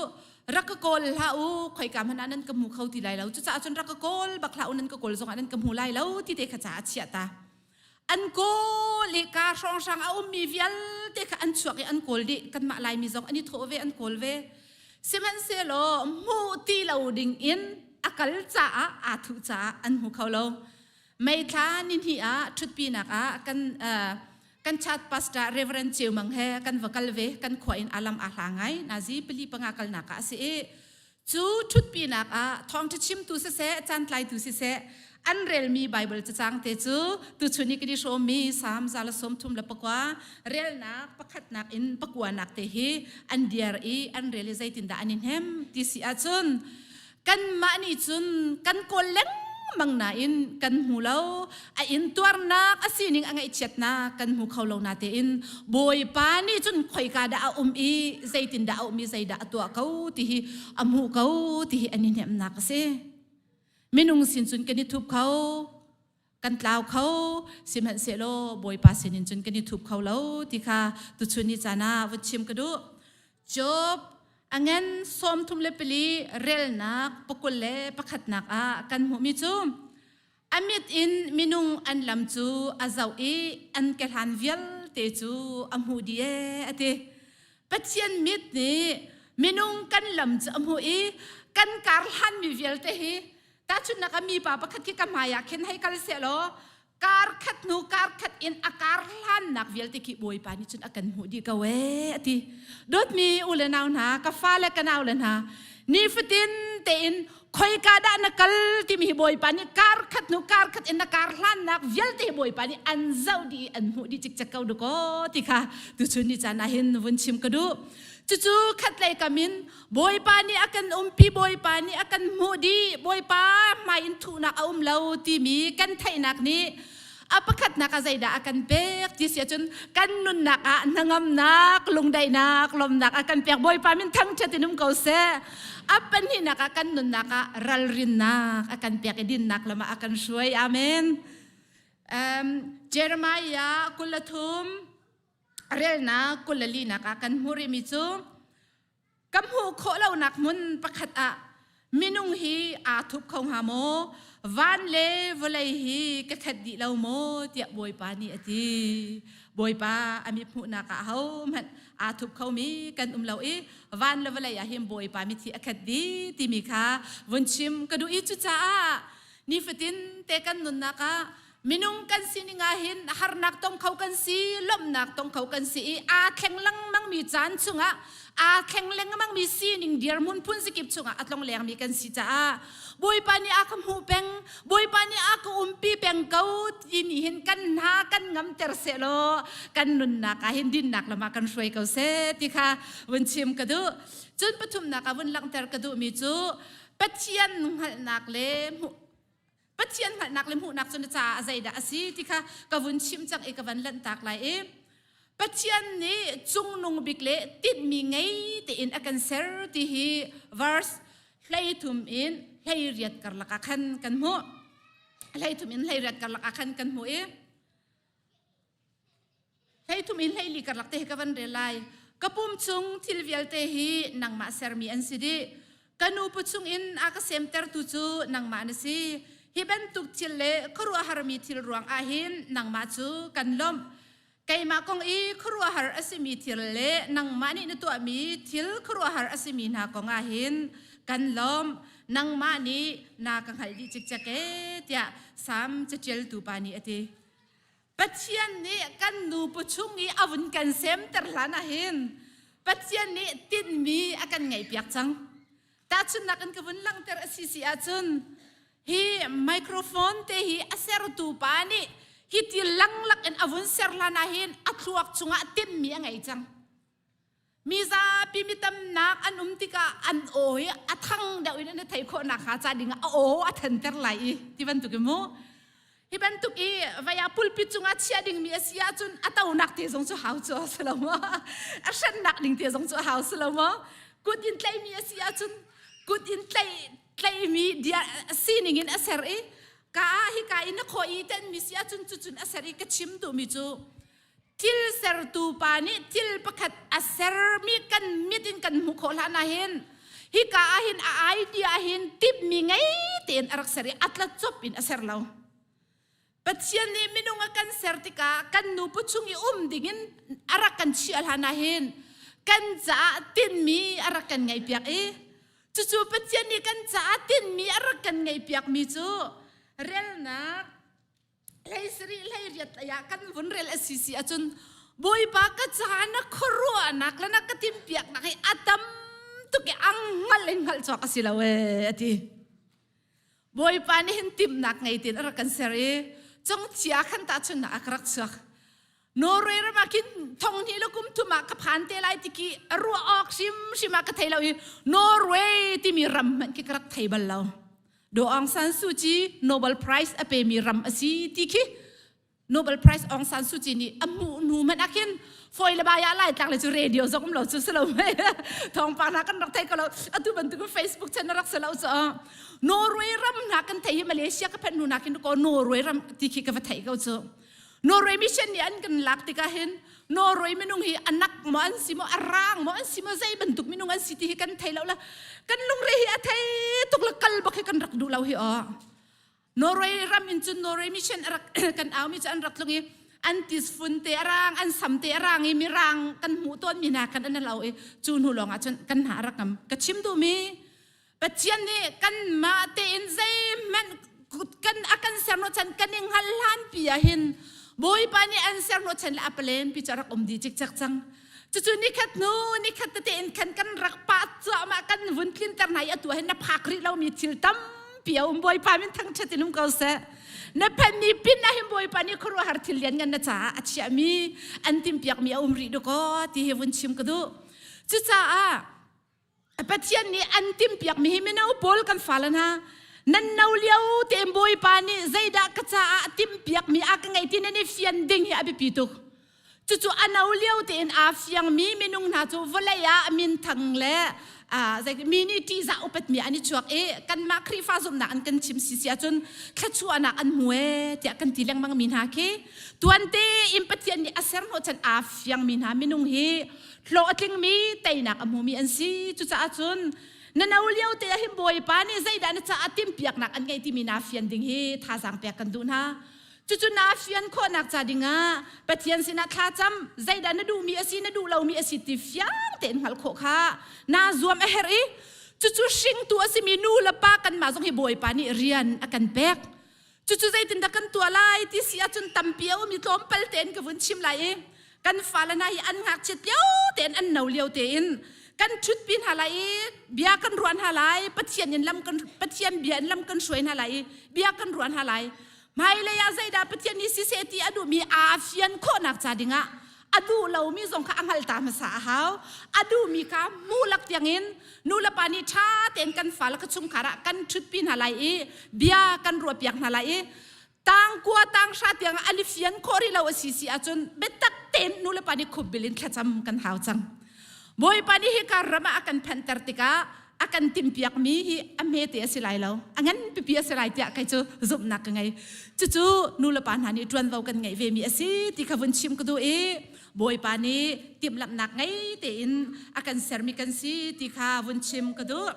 rak ka kawl hlah u khoika hmanh ah nan ka hmu kho ti lai lo cucaah cun rak ka kawl bak hlah u nan ka kawl zongah nan ka hmu lai lo ti te kha ca a chiah ta an kawl i ka hrawnghrang a ummi vialte kha an chuak i an kawl dih kanmah laimi zong an i thawh ve an kawl ve sihmanhsehlaw hmuh ti lo ding in a kal caah aa thuh caah an hmu kho lo Meithla nihnih ah ṭhutpinak ah kan kan chat pastor Reverend Ceu Mang he kan va kal ve kan khua in alam a hla ngai nazi pali panga kalnak ah a si i cu ṭhutpinak ah thawngṭha chimtu siseh caantlaitu siseh an relmi Bible cacang te cu tuchun i kan i hrawmmi Salm 139 relnak pakhatnak in pakuanak te hi an diar i an rel i zeitindah an i hnem ti si ahcun Kanmah nih cun kan kawl lengmang nain kan hmu lo. A intuarnak, a sining, a ngaihchiatnak kan hmu kho lo natein Bawipa nih cun khoika dah a um i zeitindah a um i zeidah a tuah ko ti hi a hmuh ko ti hi an i hnemhnak a si. Minung sin cun kan i thup kho, kan tlau kho, sihmanhsehlaw Bawipa sinin cun kan i thup kho lo ti kha tuchun ni caan ah vun chim ka duh. Job a ngan 34 relnak pakul le pakhatnak ah kan hmuhmi cu a mit in minung an lam cu a zoh i an kehlan vialte cu a hmuh dih ee a ti. Pathian mit nih minung kan lam cu a hmuh i kan kar hlanmi vialte hi tahchunhnak ah mipa pakhat khi ka hmai ah khin hei kal seh law kar khat hnu kar khat in a kar hlannak vialte khi Bawipa nih cun a kan hmuh dih ko ee a ti. Dawtmi u le nau hna, ka fa le ka nau le hna, nifatin tein khoika dah na kal timi hi Bawipa nih kar khat hnu kar khat in na kar hlannak vialte hi Bawipa nih an zoh dih i an hmuh dih cikcek ko dukaw ti kha tuchun ni caan ah hin vun chim ka duh. Cucu khatlei kam in Bawipa nih a kan umpi, Bawipa nih a kan hmuh dih, Bawipa hmai in thuhnak a um lo timi kan theihnak nih a pakhatnak ah zeidah a kan pek ti si ahcun kan nunnak ah hnangamnak, lungdaihnak, lawmnak a kan pek. Bawipa min thangṭhat in um ko seh. A pahnihnak ah kan nunnak ah ralrinnak a kan pek i dinnak lam ah a kan hruai. Amen. Um, Jeremiah 23 relnak 24 nak ah kan hmuh rihmi cu Ka hmuh khawh lonak hmun pakhat ah minung hi aa thup kho hnga maw? Van le vawlei hi ka khat dih lo maw? tiah Bawipa nih a ti. Bawipa a mi hmuhnak ah ahohmanh aa thup khomi kan um lo i van le vawlei ah hin Bawipa mithi a khat dih timi kha vun chim ka duh i cucaah nifatin te kan nunnak ah Minung kan sining ah hin harnak tong kho kan si, lawmhnak tong kho kan si i aa thleng lengmangmi caan chungah aa thleng lengmangmi sining dirhmun phun zikip chungah a tlong lengmi kan si caah Bawipa nih a ka hmuh peng, Bawipa nih a ka umpi peng ko ti nih hin kan hna kan ngamter sehlaw kan nunnak ah hin dinnak lam ah kan hruai ko seh ti kha vun chim ka duh. Cun pathumnak ah vun langhter ka duhmi cu Pathian hngalhnak le hmuh Pathian hngalhnak le hmuhnak cu na caah a zeidah a si ti kha ka vun chim cang i ka van lanhtak lai i Pathian nih cungnung bik le tinhmi ngei tein a kan ser ti hi verse 13 in 18 karlak ah khan kan hmuh. 13 in 18 karlak ah khan kan hmuh i 13 in 14 karlak te hi ka van rel lai. Ka pum chung thil vialte hi nangmah sermi an si dih. Ka nu pu chungin a ka semtertu cu nangmah na si. Hi bantuk thil le khuaruahharmi thil ruang ah hin nangmah cu kan lawmh. Keimah kong i khuaruahhar a simi thil le nangmah nih na tuahmi thil khuaruahhar a simi hna kong ah hin kan lawmh. Nangmah nih na ka hngalh dih cikcek ee tiah Salm caṭialtu pa nih a ti. Pathian nih kan nupu chung i a vun kan semter hlan ah hin Pathian nih tinhmi a kan ngeihpiak cang. Tahchunhnak in ka vun langhter a si si ahcun hi microphone te hi a sertu pa nih hi ti langlak in a vun ser hlan ah hin a thluak chungah tinhmi a ngei cang. Mi zapi mi tamnak an um tikah an aw hi a thang deuh in an i theih khawh nakhnga ca ding ah a aw a thanter lai i ti bantuk in mu. Hi bantuk i vaya pulpit cungah chiah dingmi a si ahcun a tonak te zong cu hau cu a si lo maw? A hrennak ding te zong cu a hau si lo maw? Kut in tlaihmi a si ahcun kut in tlaih tlaihmi dia sining in a ser i ka ah hika in a khaw i tenmi si ahcun cucun a ser i ka chim duhmi cu Thil sertu pa nih thil pakhat a sermi kan mit in kan hmuh khawh hlan ah hin hika ah hin a idea ah hin timhmi ngei tein a rak ser i a tlacop in a ser lo. Pathian nih minung a kan ser tikah kan nupu chung i um dingin a rak kan chiah hlan ah hin kan caah tinhmi a rak kan ngeihpiak i cucu Pathian nih kan caah tinhmi a rak kan ngeihpiakmi cu relnak 17 18 lei ah kan vun rel a si si ahcun Bawipa ka caah na khuaruahnak le na ka timhpiaknak hi a tam tuk i ang hngalh in hngalh cawk a si lo ee a ti. Bawipa nih hin timhnak ngei tein a rak kan ser i congthia khan tahchunhnak ah ka rak chuak. Norway ram ah khin thong hnih le kum thum ah ka phan te lai ti ki ruah awk hrimhrim ah ka thei lo i Norway timi ram hmanh khi ka rak thei bal lo. Do Aung San Suu Kyi Nobel Prize a pemi ram a si ti khi Nobel Prize Aung San Suu Kyi nih a hmuh hnu hmanh ah khin foi le bai ah Laitlang le cu radio zong um lo cu si lo mei thawngpang hna kan rak thei ko lo atu bantuk Facebook chan rak si lo cu Norway ram hna kan thei hi Malaysia ka phanh hnu na khin ko Norway ram ti khi ka va thei ko cu Norway mission nih an kan lak tikah hin Norway minung hi anak maw an si maw a rang maw an si maw zei bantuk minung an si ti hi kan thei lo la kan lungre hi a thei tuk la kal bak hi kan rak duh lo hi aw Norway ram in cun Norway mission rak kan au mi cu an rak tlung i an tisfun te arang an sam te arang i mirang kan hmuh tawn mi hna kan an lo i cu hnu lawng ah cun kan hna rak ngam ka chim duh mi Pathian nih kanmah tein zeihmanh kan a kan serhnawhchan kan i hngal hlanpi ah hin Bawipa nih an serhnawhchan le a palen pi cu a rak um dih cikcek cang. Cucu nikhat hnu nikhat tete in khan kan rak pah cuahmah kan vun tlinter hna i atu ah hin na phak rih lomi thil tampi a um Bawipa min thangṭhat in um ko seh. Na phanmi pin ah hin Bawipa nih khuaruahhar thil lian ngan na caah a chiahmi an timhpiakmi a um rih dakaw ti hi vun chim ka duh. Cucaah Pathian nih an timhpiakmi hi mino pawl kan fale hna nan no lio tein Bawipa nih zeidah ka caah timhpiakmi a ka ngei ti nan i fian ding hi a biapi tuk. Cucu a no lio tein aa fiangmi minung hna cu vawlei ah minthang le mi nih ṭihzah upatmi an i chuak i kanmah Khrihfa zumhnak an kan chim si si ahcun thluachuahnak an hmu ee tiah kan ti lengmang mi hna khi tuan tein Pathian nih a ser hnawhchan aa fiangmi hna minung hi hlawh a tlingmi teinak a hmumi an si. Cucaah cun na no lio te ah hin Bawipa nih zeidah na caah timhpiaknak an ngeih timi naa fian ding hi thazaang pek kan duh hna. Cucu naa fian khawhnak ca dingah Pathian sinah thlacam, zeidah na duhmi a si, na duh lomi a si ti fiang tein hngalh khawh kha naa zuam a herh i cucu hringtu a simi nu le pa kanmah zong hi Bawipa nih rian a kan pek. Cucu zeitindah kan tuah lai ti si ahcun tampi a um i tlawmpal tein ka vun chim lai i kan fale hna hi an ngakchiat lio tein an no lio tein kan ṭhutpi hna lai i bia kan ruah hna lai Pathian in lam kan Pathian bia in lam kan hruai hna lai i bia kan ruah hna lai Hmailei ah zeidah Pathian nih siseh ti a duhmi aa fian khawhnak ca dingah a duh lomi zong kha a hngalh ta hmasa a hau. A duhmi kha hmuhlak tiangin nulepa nih ṭha tein kan fale ka chungkhar ah kan ṭhutpi hna lai i bia kan ruahpiak hna lai i tangkua tanghra tiang an i fian khawh rih lo a si si ahcun biatak tein nulepa nih khupbil in thlacam kan hau cang. Bawipa nih hika ram ah a kan phanhter tikah a kan timhpiakmi hi a hmete a si lai lo a ngan pipi a si lai tiah kei cu zumhnak ka ngei cucu nu le pa hna nih ṭuanvo kan ngeih ve mi a si ti kha vun chim ka duh i Bawipa nih timhlamhnak ngei tein a kan sermi kan si ti kha vun chim ka duh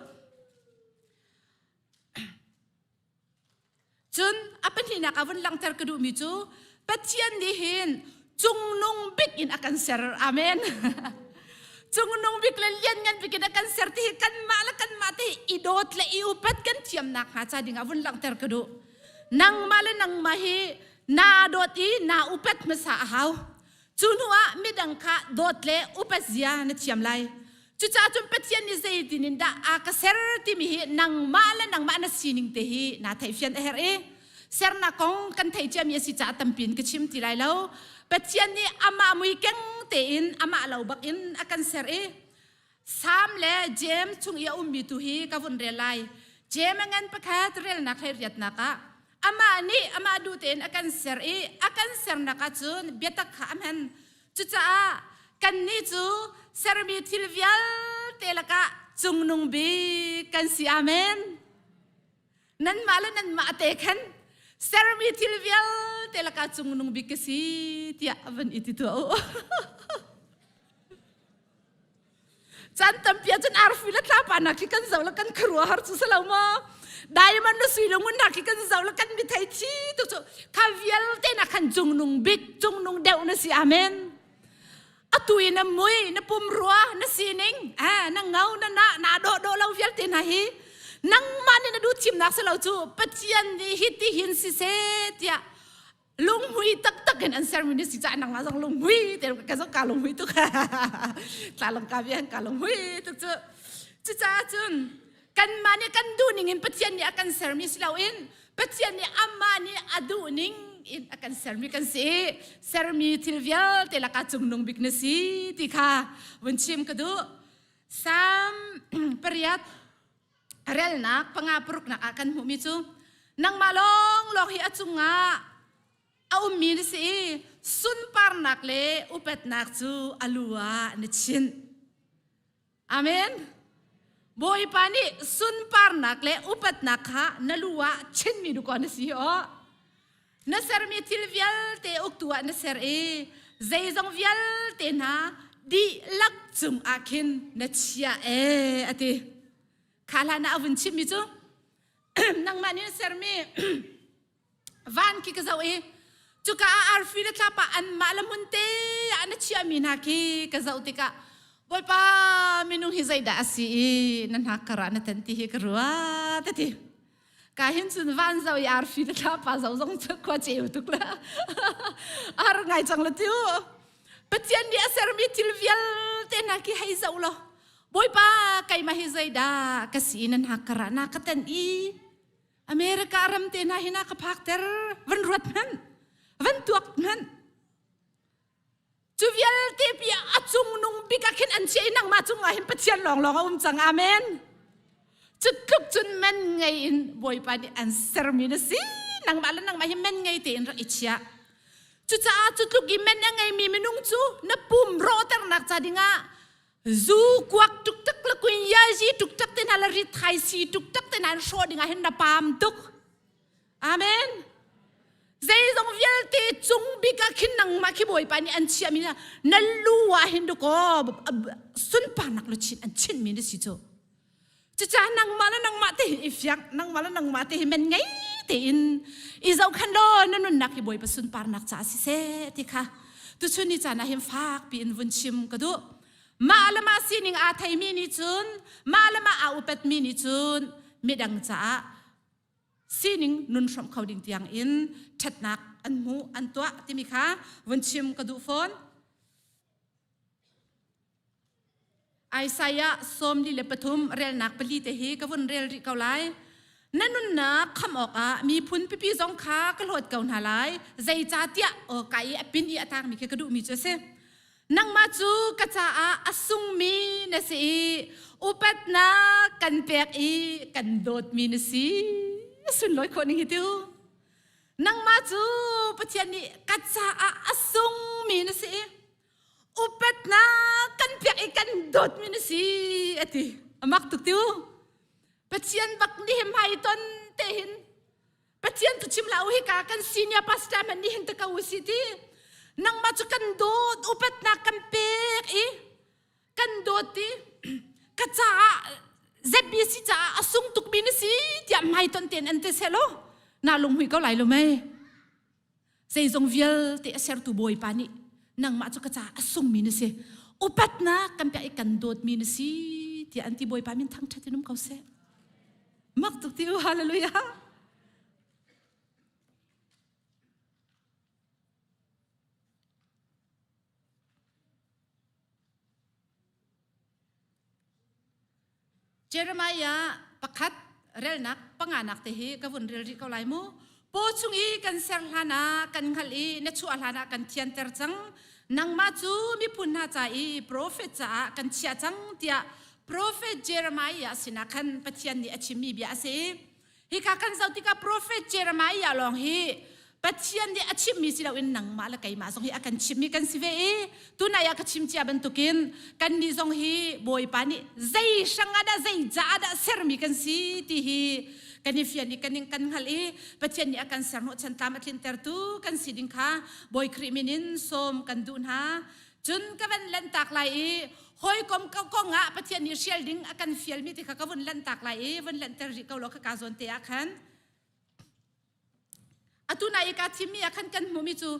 Cun a pahnihnak ah vun langhter ka duhmi cu Pathian nih hin cungnung bik in a kan ser. Amen. cungnung bik le lianngan bik in a kan ser ti hi kanmah le kanmah te i dawt le i upat kan thiamnak hnga ca dingah vun langhter ka duh. Nangmah le nangmah hi naa dawt i naa upat hmasa a hau. Cu hnu ah midang kha dawt le upat zia na thiam lai. Cucaah cun Pathian nih zeitin in dah a ka ser timi hi nangmah le nangmah na sining te hi naa theihfian a herh i sernak kong kan theih ciami a si caah tampi in ka chim ti lai lo. Pathian nih amah mui keng tein amah lo bak in a kan ser i Salm le James chung i a ummi tu hi ka vun rel lai. James a ngan pakhat relnak hlei riatnak ah amah nih amah duh tein a kan ser i a kan sernak ahcun biatak kha a hman. Cucaah kannih cu sermi thil vialte lakah cungnung bik kan si. Amen. Nanmah le nanmah te khan sermi thil vialte lakah cungnung bik ka si tiah van i ti tuah u. Caan tampi ahcun arfi le thlapa nak khi kan zoh le kan khuaruahhar cu si lo maw? Diamond le sui le ngun nak khi kan zoh le kan mithei thi tuk cu kha vialte nak khan cungnung bik cungnung deuh na si amen. Atu i na mui na pumrua na sining eh, na ngau na na na dawh dawh lo vialte hna hi nangmah nih na duh thimnak si lo cu Pathian nih hi ti hin siseh tiah lunghmui taktak in an sermi na si caah nangmah zong lunghmui te ka zong ka lunghmui tuk tla lang ka bian ka lunghmui tuk cu cucaah cun kanmah nih kan duh ning in Pathian nih a kan sermi si loin Pathian nih amah nih a duh ning in a kan sermi kan si sermi thil vialte lakah cungnung bik na si ti kha vun chim ka duh Salm pariat relnak panga paruknak ah kan hmuhmi cu nangmah lawnglawng hi a cungah a ummi na si i sunparnak le upatnak cu a lu ah na chinh. Amen. Bawipa nih sunparnak le upatnak kha na lu ah chinmi dukaw na si aw. Na sermi thil vialte uktu ah na ser i zeizong vialte hna dihlak cung ah khin na chia ee a ti. Kha hlan ah a vun chimmi cu nangmah nih na sermi van khi ka zoh i cuka ah arfi le thlapa anmah le hmun te ah na chiahmi hna khi ka zoh tikah Bawipa minung hi zeidah a si i na hnak karah na tan ti hi ka ruat a ti. Ka hin cun van zo i arfi le thlapa zo zong cu khua ceu tuk la. Ar ngai cang la tiu. Pathian nih a sermi thil vialte hna khi hei zoh law Bawipa keimah hi zeidah ka si nan hak karah na ka tan i America ram te hna hi na ka phak ter van ruat hmanh van tuak hmanh Cu vialte pi a cungnung bik ah khin an chiah i nangmah cungah hin Pathian lawnglawng a um cang. Amen. Cu tluk cun men ngei in Bawipa nih an sermi na si. Nangmah le nangmah hi men ngei tein rak i chiah. Cucaah cu tluk i men a ngeimi minung cu na pum rawhternak ca dingah zu kuak tuktak le kuin yazi tuktak te hna le ritthai si tuktak te hna in hrawh dingah hin na paam tuk. Amen. Zeizong vialte cung bik ah khin nangmah khi Bawipa nih an chiahmi na na lu ah hin dakaw sunparnak luchin an chinmi na si cu. Cucaah nangmah le nangmah te hi i fiang, nangmah le nangmah te hi men ngei tein i zohkhan law na nunnak hi Bawipa sunparnak caah siseh ti kha tuchun ni caan ah hin fak piin vun chim ka duh. Mah le mah sining aa theimi nih cun, mah le mah aa upatmi nih cun midang caah sining nun hrawmh kho ding tiang in ṭhatnak an hmu, an tuah timi kha vun chim ka duh fawn. Isaiah 43 relnak pali te hi ka vun rel rih ko lai. Na nunnak khamh awkah miphun pipi zong kha ka hlawt ko hna lai. Zeicahtiah aw ka i a pin i a tangmi khi ka duhmi cu a si. Nangmah cu ka caah a sungmi na si i upatnak kan pek i kan dawtmi na si. Sunlawi khawh ning hi tu. Nangmah cu Pathian nih ka caah a sungmi na si i upatnak kan pek i kan dawtmi na si a ti a mak tuk tiu Pathian bak nih hi hmai ton te hin Pathian tu chim la u hika kan senior pastor man nih hin te ko si ti nangmah cu kan dawt upatnak kan pek i kan dawt ti ka caah ZBC caah a sung tukmi na si tiah hmai ton ten an te selo na lunghui ko lai lo mei Zeizong vialte a sertu Bawipa nih nangmah cu ka caah a sungmi na si. Upatnak kan pek i kan dawtmi na si tiah an ti Bawipa min thangṭhat in um ko seh. Mak tuk ti u hallelujah. Jeremiah pakhat relnak panganak te hi ka vun rel rih ko lai mu. Paw chung i kan ser hlan ah kan hngalh i na chuah hlan ah kan thianter cang. Nangmah cu miphun hna ca i profet caah kan chiah cang tiah profet Jeremiah sinah khan Pathian nih a chimmi bia a si. Hika kan zoh tikah profet Jeremiah lawng hi Pathian nih a chimmi si loin nangmah le keimah zong hi a kan chimmi kan si ve i tunai ah ka chim cia bantukin kannih zong hi Bawipa nih zei hrang ah dah zei caah dah sermi kan si ti hi kan i fian i kan kan hngalh i Pathian nih a kan ser hnawhchan tlam a tlintertu kan si ding kha Bawi Khrih min in sawm kan duh hna. Cun ka van lanhtak lai i hawikom kong ah Pathian nih hrial ding a kan fialmi ti kha ka vun lanhtak lai i vun lanhter rih ko law ka ka zawn te ah khan atu na i ka thimmi ah khan kan hmuhmi cu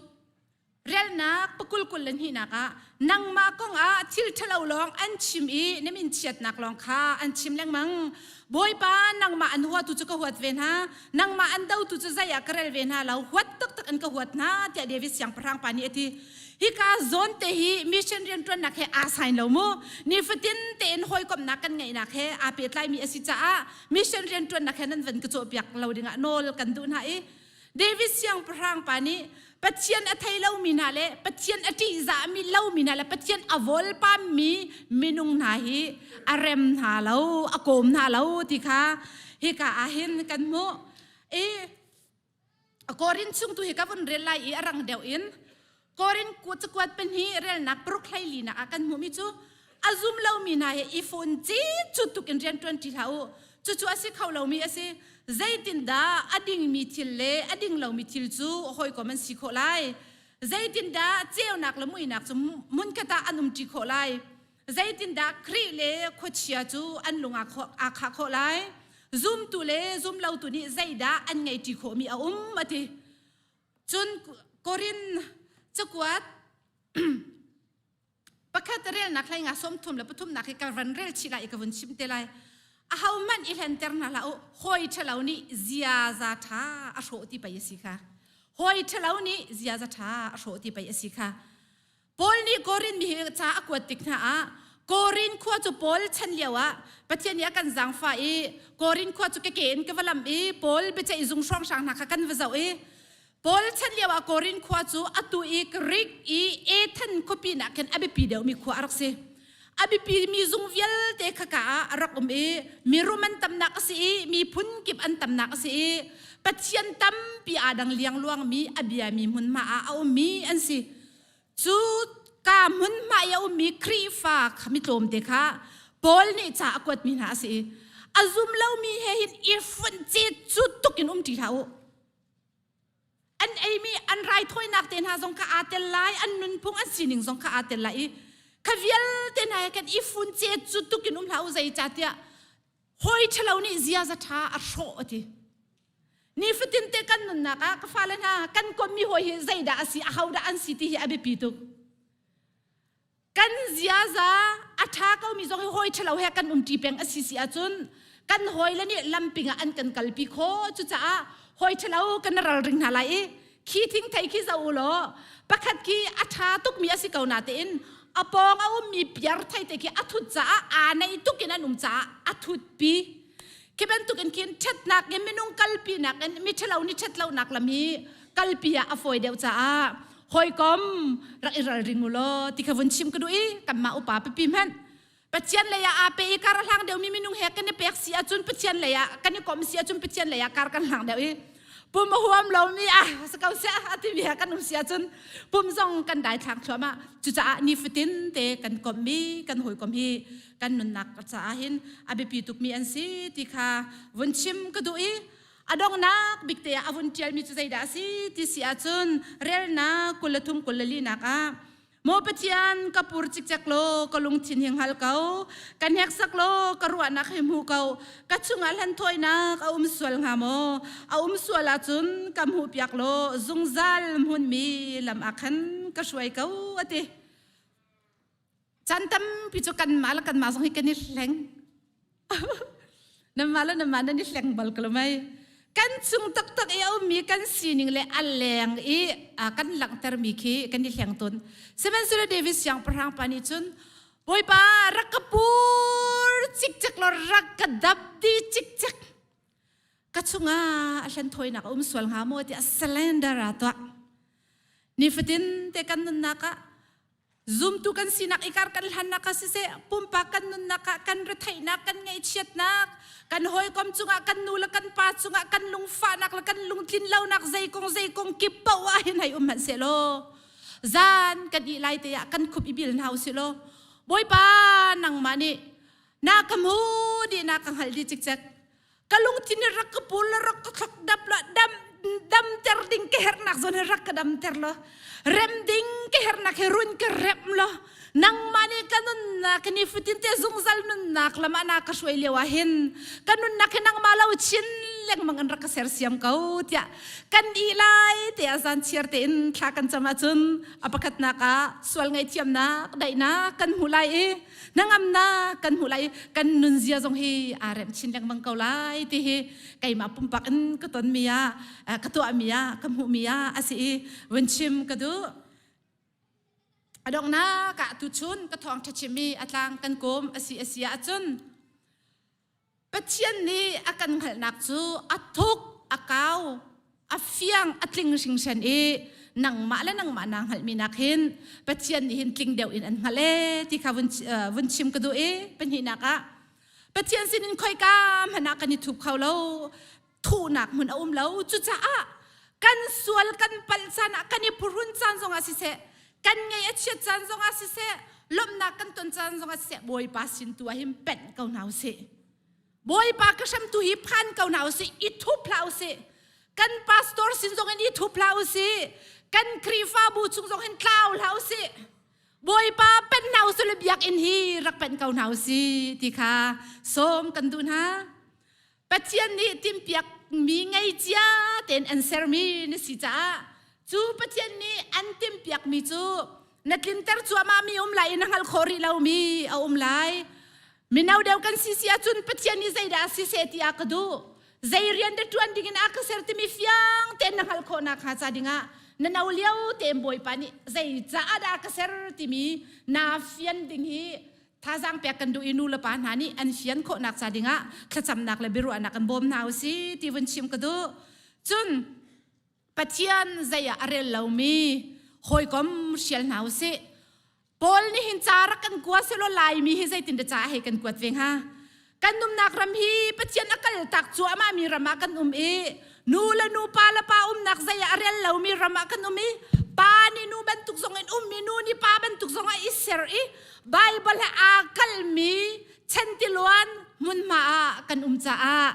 relnak pakul kul le hnihnak ah nangmah kong ah thil ṭhalo lawng an chim i na min chiatnak lawng kha an chim lengmang Bawipa nangmah an huatu cu ka huat ve hna nangmah an dotu cu zei ah ka rel ve hna lo huat taktak in ka huat hna tiah David siangpahrang pa nih a ti Hika zawn te hi mission rianṭuannak he aa sain lo mu. Nifatin tein hawikomhnak kan ngeihnak he aa pehtlaimi a si caah mission rianṭuannak he nan van ka cawhpiak lo dingah nawl kan duh hna i David siangpahrang pa nih Pathian a thei lomi hna le Pathian a ṭihzahmi lomi hna le Pathian a vawlpammi minung hna hi a rem hna lo, a kawm hna lo ti kha hika ah hin kan hmuh. I Korin chung tu hi ka vun rel lai i a rang deuh in Korin cakuat pahnih relnak paruk hleili nak ah kan hmuhmi cu a zum lomi hna he i fun cit cut tuk in rian ṭuan ṭi hlah u cucu a si kho lomi a si zeitindah a dingmi thil le a ding lomi thil cu hawikom an si khawh lai zeitindah ceunak le muihnak cu hmunkhat ah an umṭi khawh lai Zeitindah Khrih le khuachia cu an lung aa khah khawh lai? Zumtu le zumlotu nih zeidah an ngeihṭi khawhmi a um a ti. Cun Korin cakuat pakhat relnak hlei nga sawm thum le pathumnak hi ka van rel chih lai i ka vun chim te lai. Ahohmanh i hlenter hna hlah u, hawi ṭhalo nih ziaza ṭha a hrawh ti pei a si kha. Hawi ṭhalo nih ziaza ṭha a hrawh ti pei a si kha. Paul nih Korin mi hi ca a kuat tik hna ah Korin khua cu Paul chan lio ah Pathian nih a kan zaangfah i Korin khua cu keke in ka va lam i Paul biaceih zung hrawnghrang hna kha kan va zoh i Paul chan lio ah Korin khua cu atu i Greek i Ethen khuapi nak khin a biapi deuhmi khua a rak si. A biapi mi zung vialte kha ka ah a rak um i mirum an tamnak a si i miphun kip an tamnak a si i. Pathian tampi aa dang liangluangmi a biami hmunhma ah a ummi an si. Cu ka hmunhma i a ummi Khrihfa kha mi tlawmte kha Paul nih ca a kuatmi hna a si i a zum lomi he hin i funh cet cu tuk in um ṭi hlah u. An eimi an raithawinak te hna zong kha aa tel lai, an nunphung an sining zong kha aa tel lai i kha vialte hna he khan i fun cet cu tuk in um hlah u zeicahtiah hawi ṭhalo nih ziaza ṭha a hrawh a ti. Nifatin te kan nunnak ah ka fale hna kan kommi hawi hi zeidah a si, ahodah an si ti hi a biapi tuk. Kan ziaza a ṭha komi zong hi hawi ṭhalo he kan umṭi peng a si si ahcun kan hawile nih lamping ah an kan kalpi khawh. Cucaah hawi ṭhalo kan ralring hna lai i khi thingthei khi zoh u law pakhat khi a ṭha tukmi a si ko natein a pawng a ummi piar theite khi a thut caah aa nei tuk in an um caah a thutpi. Khi bantuk in khin ṭhatnak in minung kalpinak in miṭhalo nih ṭhatlonak lam hi kalpi ah a fawi deuh caah hawikom rak i ralring u law ti kha vun chim ka duh i kanmah upa pipi hmanh Pathian lei ah aa pe i kar a hlang deuhmi minung he kan i pek si ahcun Pathian lei ah kan i komh si ahcun Pathian lei ah kar kan hlang deuh i pum a huam lomi ah si ko seh a timi he kan um si ahcun pum zong kan daithlang thluahmah cucaah nifatin te kan komhmi kan hawikom hi kan nunnak caah hin a biapi tukmi an si ti kha vun chim ka duh i a donghnak bik te ah a vun ṭialmi cu zeidah a si ti si ahcun relnak 23 24 nak ah Maw Pathian, ka pur cikcek law ka lungthin hi hngal ko. Ka hneksak law ka ruahnak hi hmu ko. Ka chungah hlanthawinak a um sual hnga maw? A um sual ahcun ka hmuhpiak law zungzal hmunmi lam ah khan ka hruai ko, a ti. Caan tampi cu kanmah le kanmah zong hi kan i hleng. Nanmah le nanmah nan i hleng bal ko lo mei. Kan chung taktak i a ummi kan sining le a leng i kan langhtermi khi kan i hleng tawn. Sihmanhsehlaw David siangpahrang pa nih cun Bawipa rak ka pur cikcek law rak ka dap di cikcek. Ka chungah a hlenthawinak a um sual hnga maw tiah surrender a tuah. Nifatin te kan nunnak ah Zumtu kan sinak i kar kan hlannak ah siseh, pumpak kan nunnak ah kan retheihnak, kan ngaihchiatnak, kan hawikom cungah kan nu le kan pa cungah kan lungfahnak le kan lungtlin lonak zei kong zei kong kip paoh ah hin hei um hmanh sehlaw zan kan ih lai te ah kan khup i bil hna usih law Bawipa nangmah nih na ka hmu dih na ka hngalh dih cikcek ka lungthin hi rak ka pul la rak ka thlok dap la dam damter ding ka hernak zawn hi rak ka damter lo rem ding ka hernak hi run ka rem lo nangmah nih ka nunnak ni fatin te zungzal nunnak lam ah na ka hruai lio ah hin ka nunnak hi nangmah lo chin lengmang in rak ka sersiam ko tiah kan i lai te ah zan chiar tein thla kan cam ahcun a pakhatnak ah sual ngaihthiamnak daihnak kan hmu lai i hnangamnak kan hmuh lai i kan nunzia zong hi aa rem chin lengmang ko lai ti hi keimah pumpak in ka tonmi ah ka tuahmi ah ka hmuhmi ah a si i vun chim ka duh. A donghnak ah tuchun ka thawngṭha chimmi a tlang kan kawm a si a si ahcun Pathian nih a kan hngalhnak cu a thuk, a kau, a fiang, a tling hringhran i nangmah le nangmah naa hngalhmi nak hin Pathian nih hin tling deuh in an hngalh ee ti kha vun, vun chim ka duh i pahnihnak ah Pathian sinin khoika hmanh ah kan i thup kho lo thuhnak hmun a um lo cucaah kan sual kan palh caan ah kan i phuhrun caan zongah siseh kan ngaih a chiat caan zongah siseh lawmhnak kan ton caan zongah siseh Bawipa sin tu ah hin penh ko hna usih Bawipa ka hram tu hi phan ko hna usih i thup hlah usih kan pastor sin zong in i thup hlah usih kan Khrihfabu chung zong hin tlau hlah usih Bawipa penh hna usih le biakinn hi rak penh ko hna usih ti kha sawm kan duh hna Pathian nih timhpiakmi ngei cia tein an sermi na si caah cu Pathian nih an timhpiakmi cu na tlinter cuahmah mi um lai i na hngalh khawh rih lomi a um lai. Mino deuh kan si si ahcun Pathian nih zeidah si seh ti a ka duh zei rian dah ṭuan dingin a ka ser timi fiang tein na hngalh khawh nakhnga ca dingah na no lio tein Bawipa nih zei caah dah a ka ser timi naa fian ding hi Thazaang pek kan duh i nu le pa hna nih an fian khawhnak ca dingah thlacamnak le biaruahnak kan bawm hna usih ti vun chim ka duh. Cun Pathian zei ah a rel lomi hawikom hrial hna usih. Paul nih hin ca rak kan kua selaw Laimi hi zeitin dah ca hei kan kuat ve hnga? Kan umnak ram hi Pathian a kaltak cuahmah mi ram ah kan um i Nu le nu pa le pa umnak zei ah a rel lomi ram ah kan um i pa nih nu bantuk zong in ummi nu nih pa bantuk zong ah i ser i Bible he aa kalmi chantiluan hmunhma ah kan um caah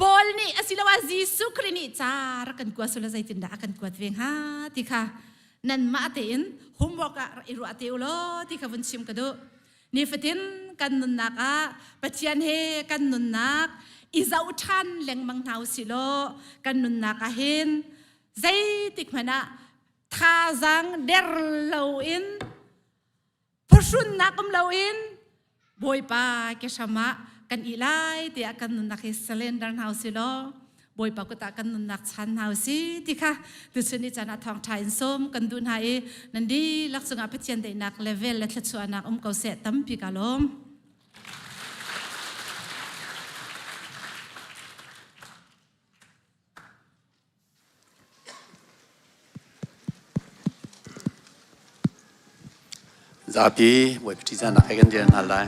Paul nih asiloah Jesuh Khrih nih ca rak kan kua sula zeitindah a kan kuat ve hnga ti kha nanmah tein homework ah i ruah te u law ti kha vun chim ka duh. Nifatin kan nunnak ah Pathian he kan nunnak i zoh ṭhan lengmang hna u sih law kan nunnak ah hin zeitik hmanh ah thazaang der loin phuhrunnak um loin Bawipa ke hram ah kan i lai tiah kan nunnak hi surrender hna usih law Bawipa kut ah kan nunnak chan hna usih ti kha tuchun ni caan ah thawngṭha in sawm kan duh hna i nan dihlak cungah Pathian daihnak le vel le thluachuahnak um ko seh tampi ka lawm. Zapi Bawipa ṭihzahnak he kan dir hna lai.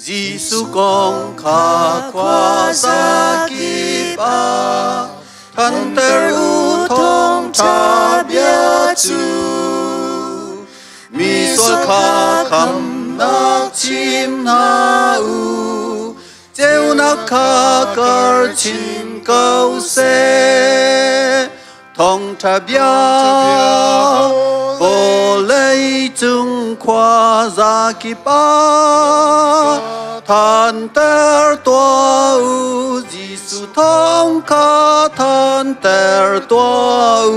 Jesuh kong kha khua zakip ah thanter u thawngṭha bia cu. Mi sual kha khamnak chim hna u, ceunak kha kar chin ko seh. Thawngṭha bia vawlei cung khua zakip ah thanter tuah u Jesuh thawng kha thanter tuah u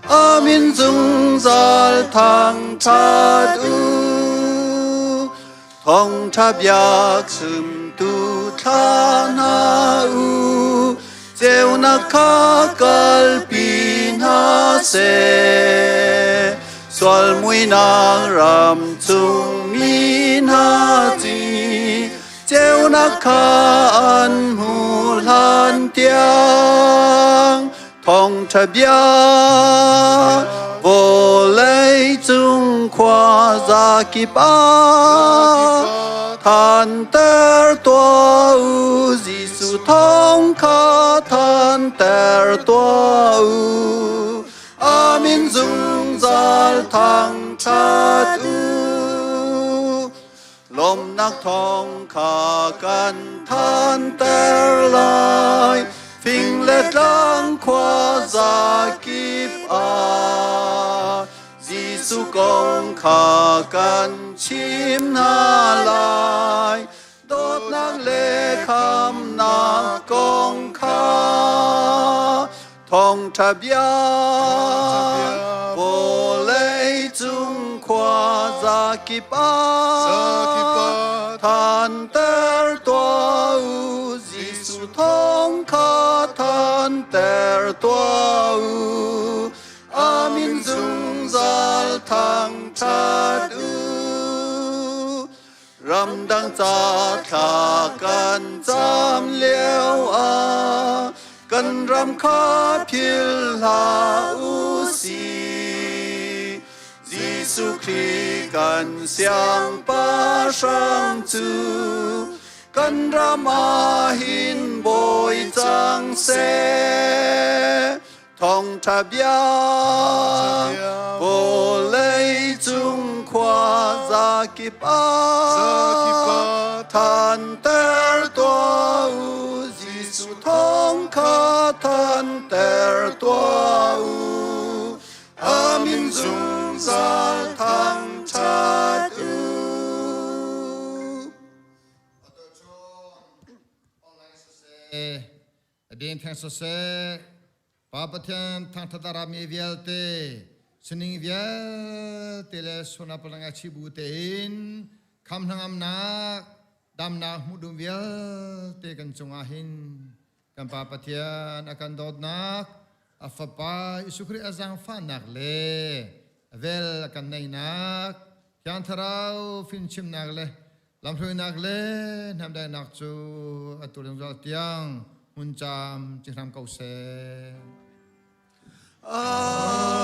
Amin zungzal thangṭhat u. Thawngṭha bia chimtu thla hna u, ceunak kha kalpi hna seh. Sual muinak ram chung mi hna ci, ceunak kha an hmu hlan tiang. Thawngṭha bia vawlei cung khua zakip ah thanter tuah u Jesuh thawng kha thanter tuah u Amin zungzal thangṭhat u Lawmnak thawng kha kan thanter lai, fing le tlang khua zakip ah. Jesuh kong kha kan chim hna lai, dawtnak le khamnak kong kha. Thawngṭha bia vawlei cung khua zakip ah thanter tuah u Jesuh thawng kha thanter tuah u Amin zungzal thangṭhat u Ramdang ca thla kan cam lio ah kan ram kha phil hlah u sih. Jesuh Khrih kan siangpahrang cu kan ram ah hin bawi cang seh. Thawngṭha bia vawlei cung khua zakip ah thanter tuah u Jesuh thawng kha thanter tuah u Amin zungzal thangṭhat u. Ding theng siseh, Pa Pathian thangṭhat a rami vialte, sining vialte le suna palang a chibu tein kham hnangamnak, damnak hmuh dum vialte kan cungah hin kan Pa Pathian a kan dawtnak, a Fapa Jesuh Khrih a zaangfahnak le a vel a kan neihnak, Thiang Thlarau fimchimnak le Lamhruainak le hnamdaihnak cu atu zungzal tiang hmun caam ci hram ko seh. Amen.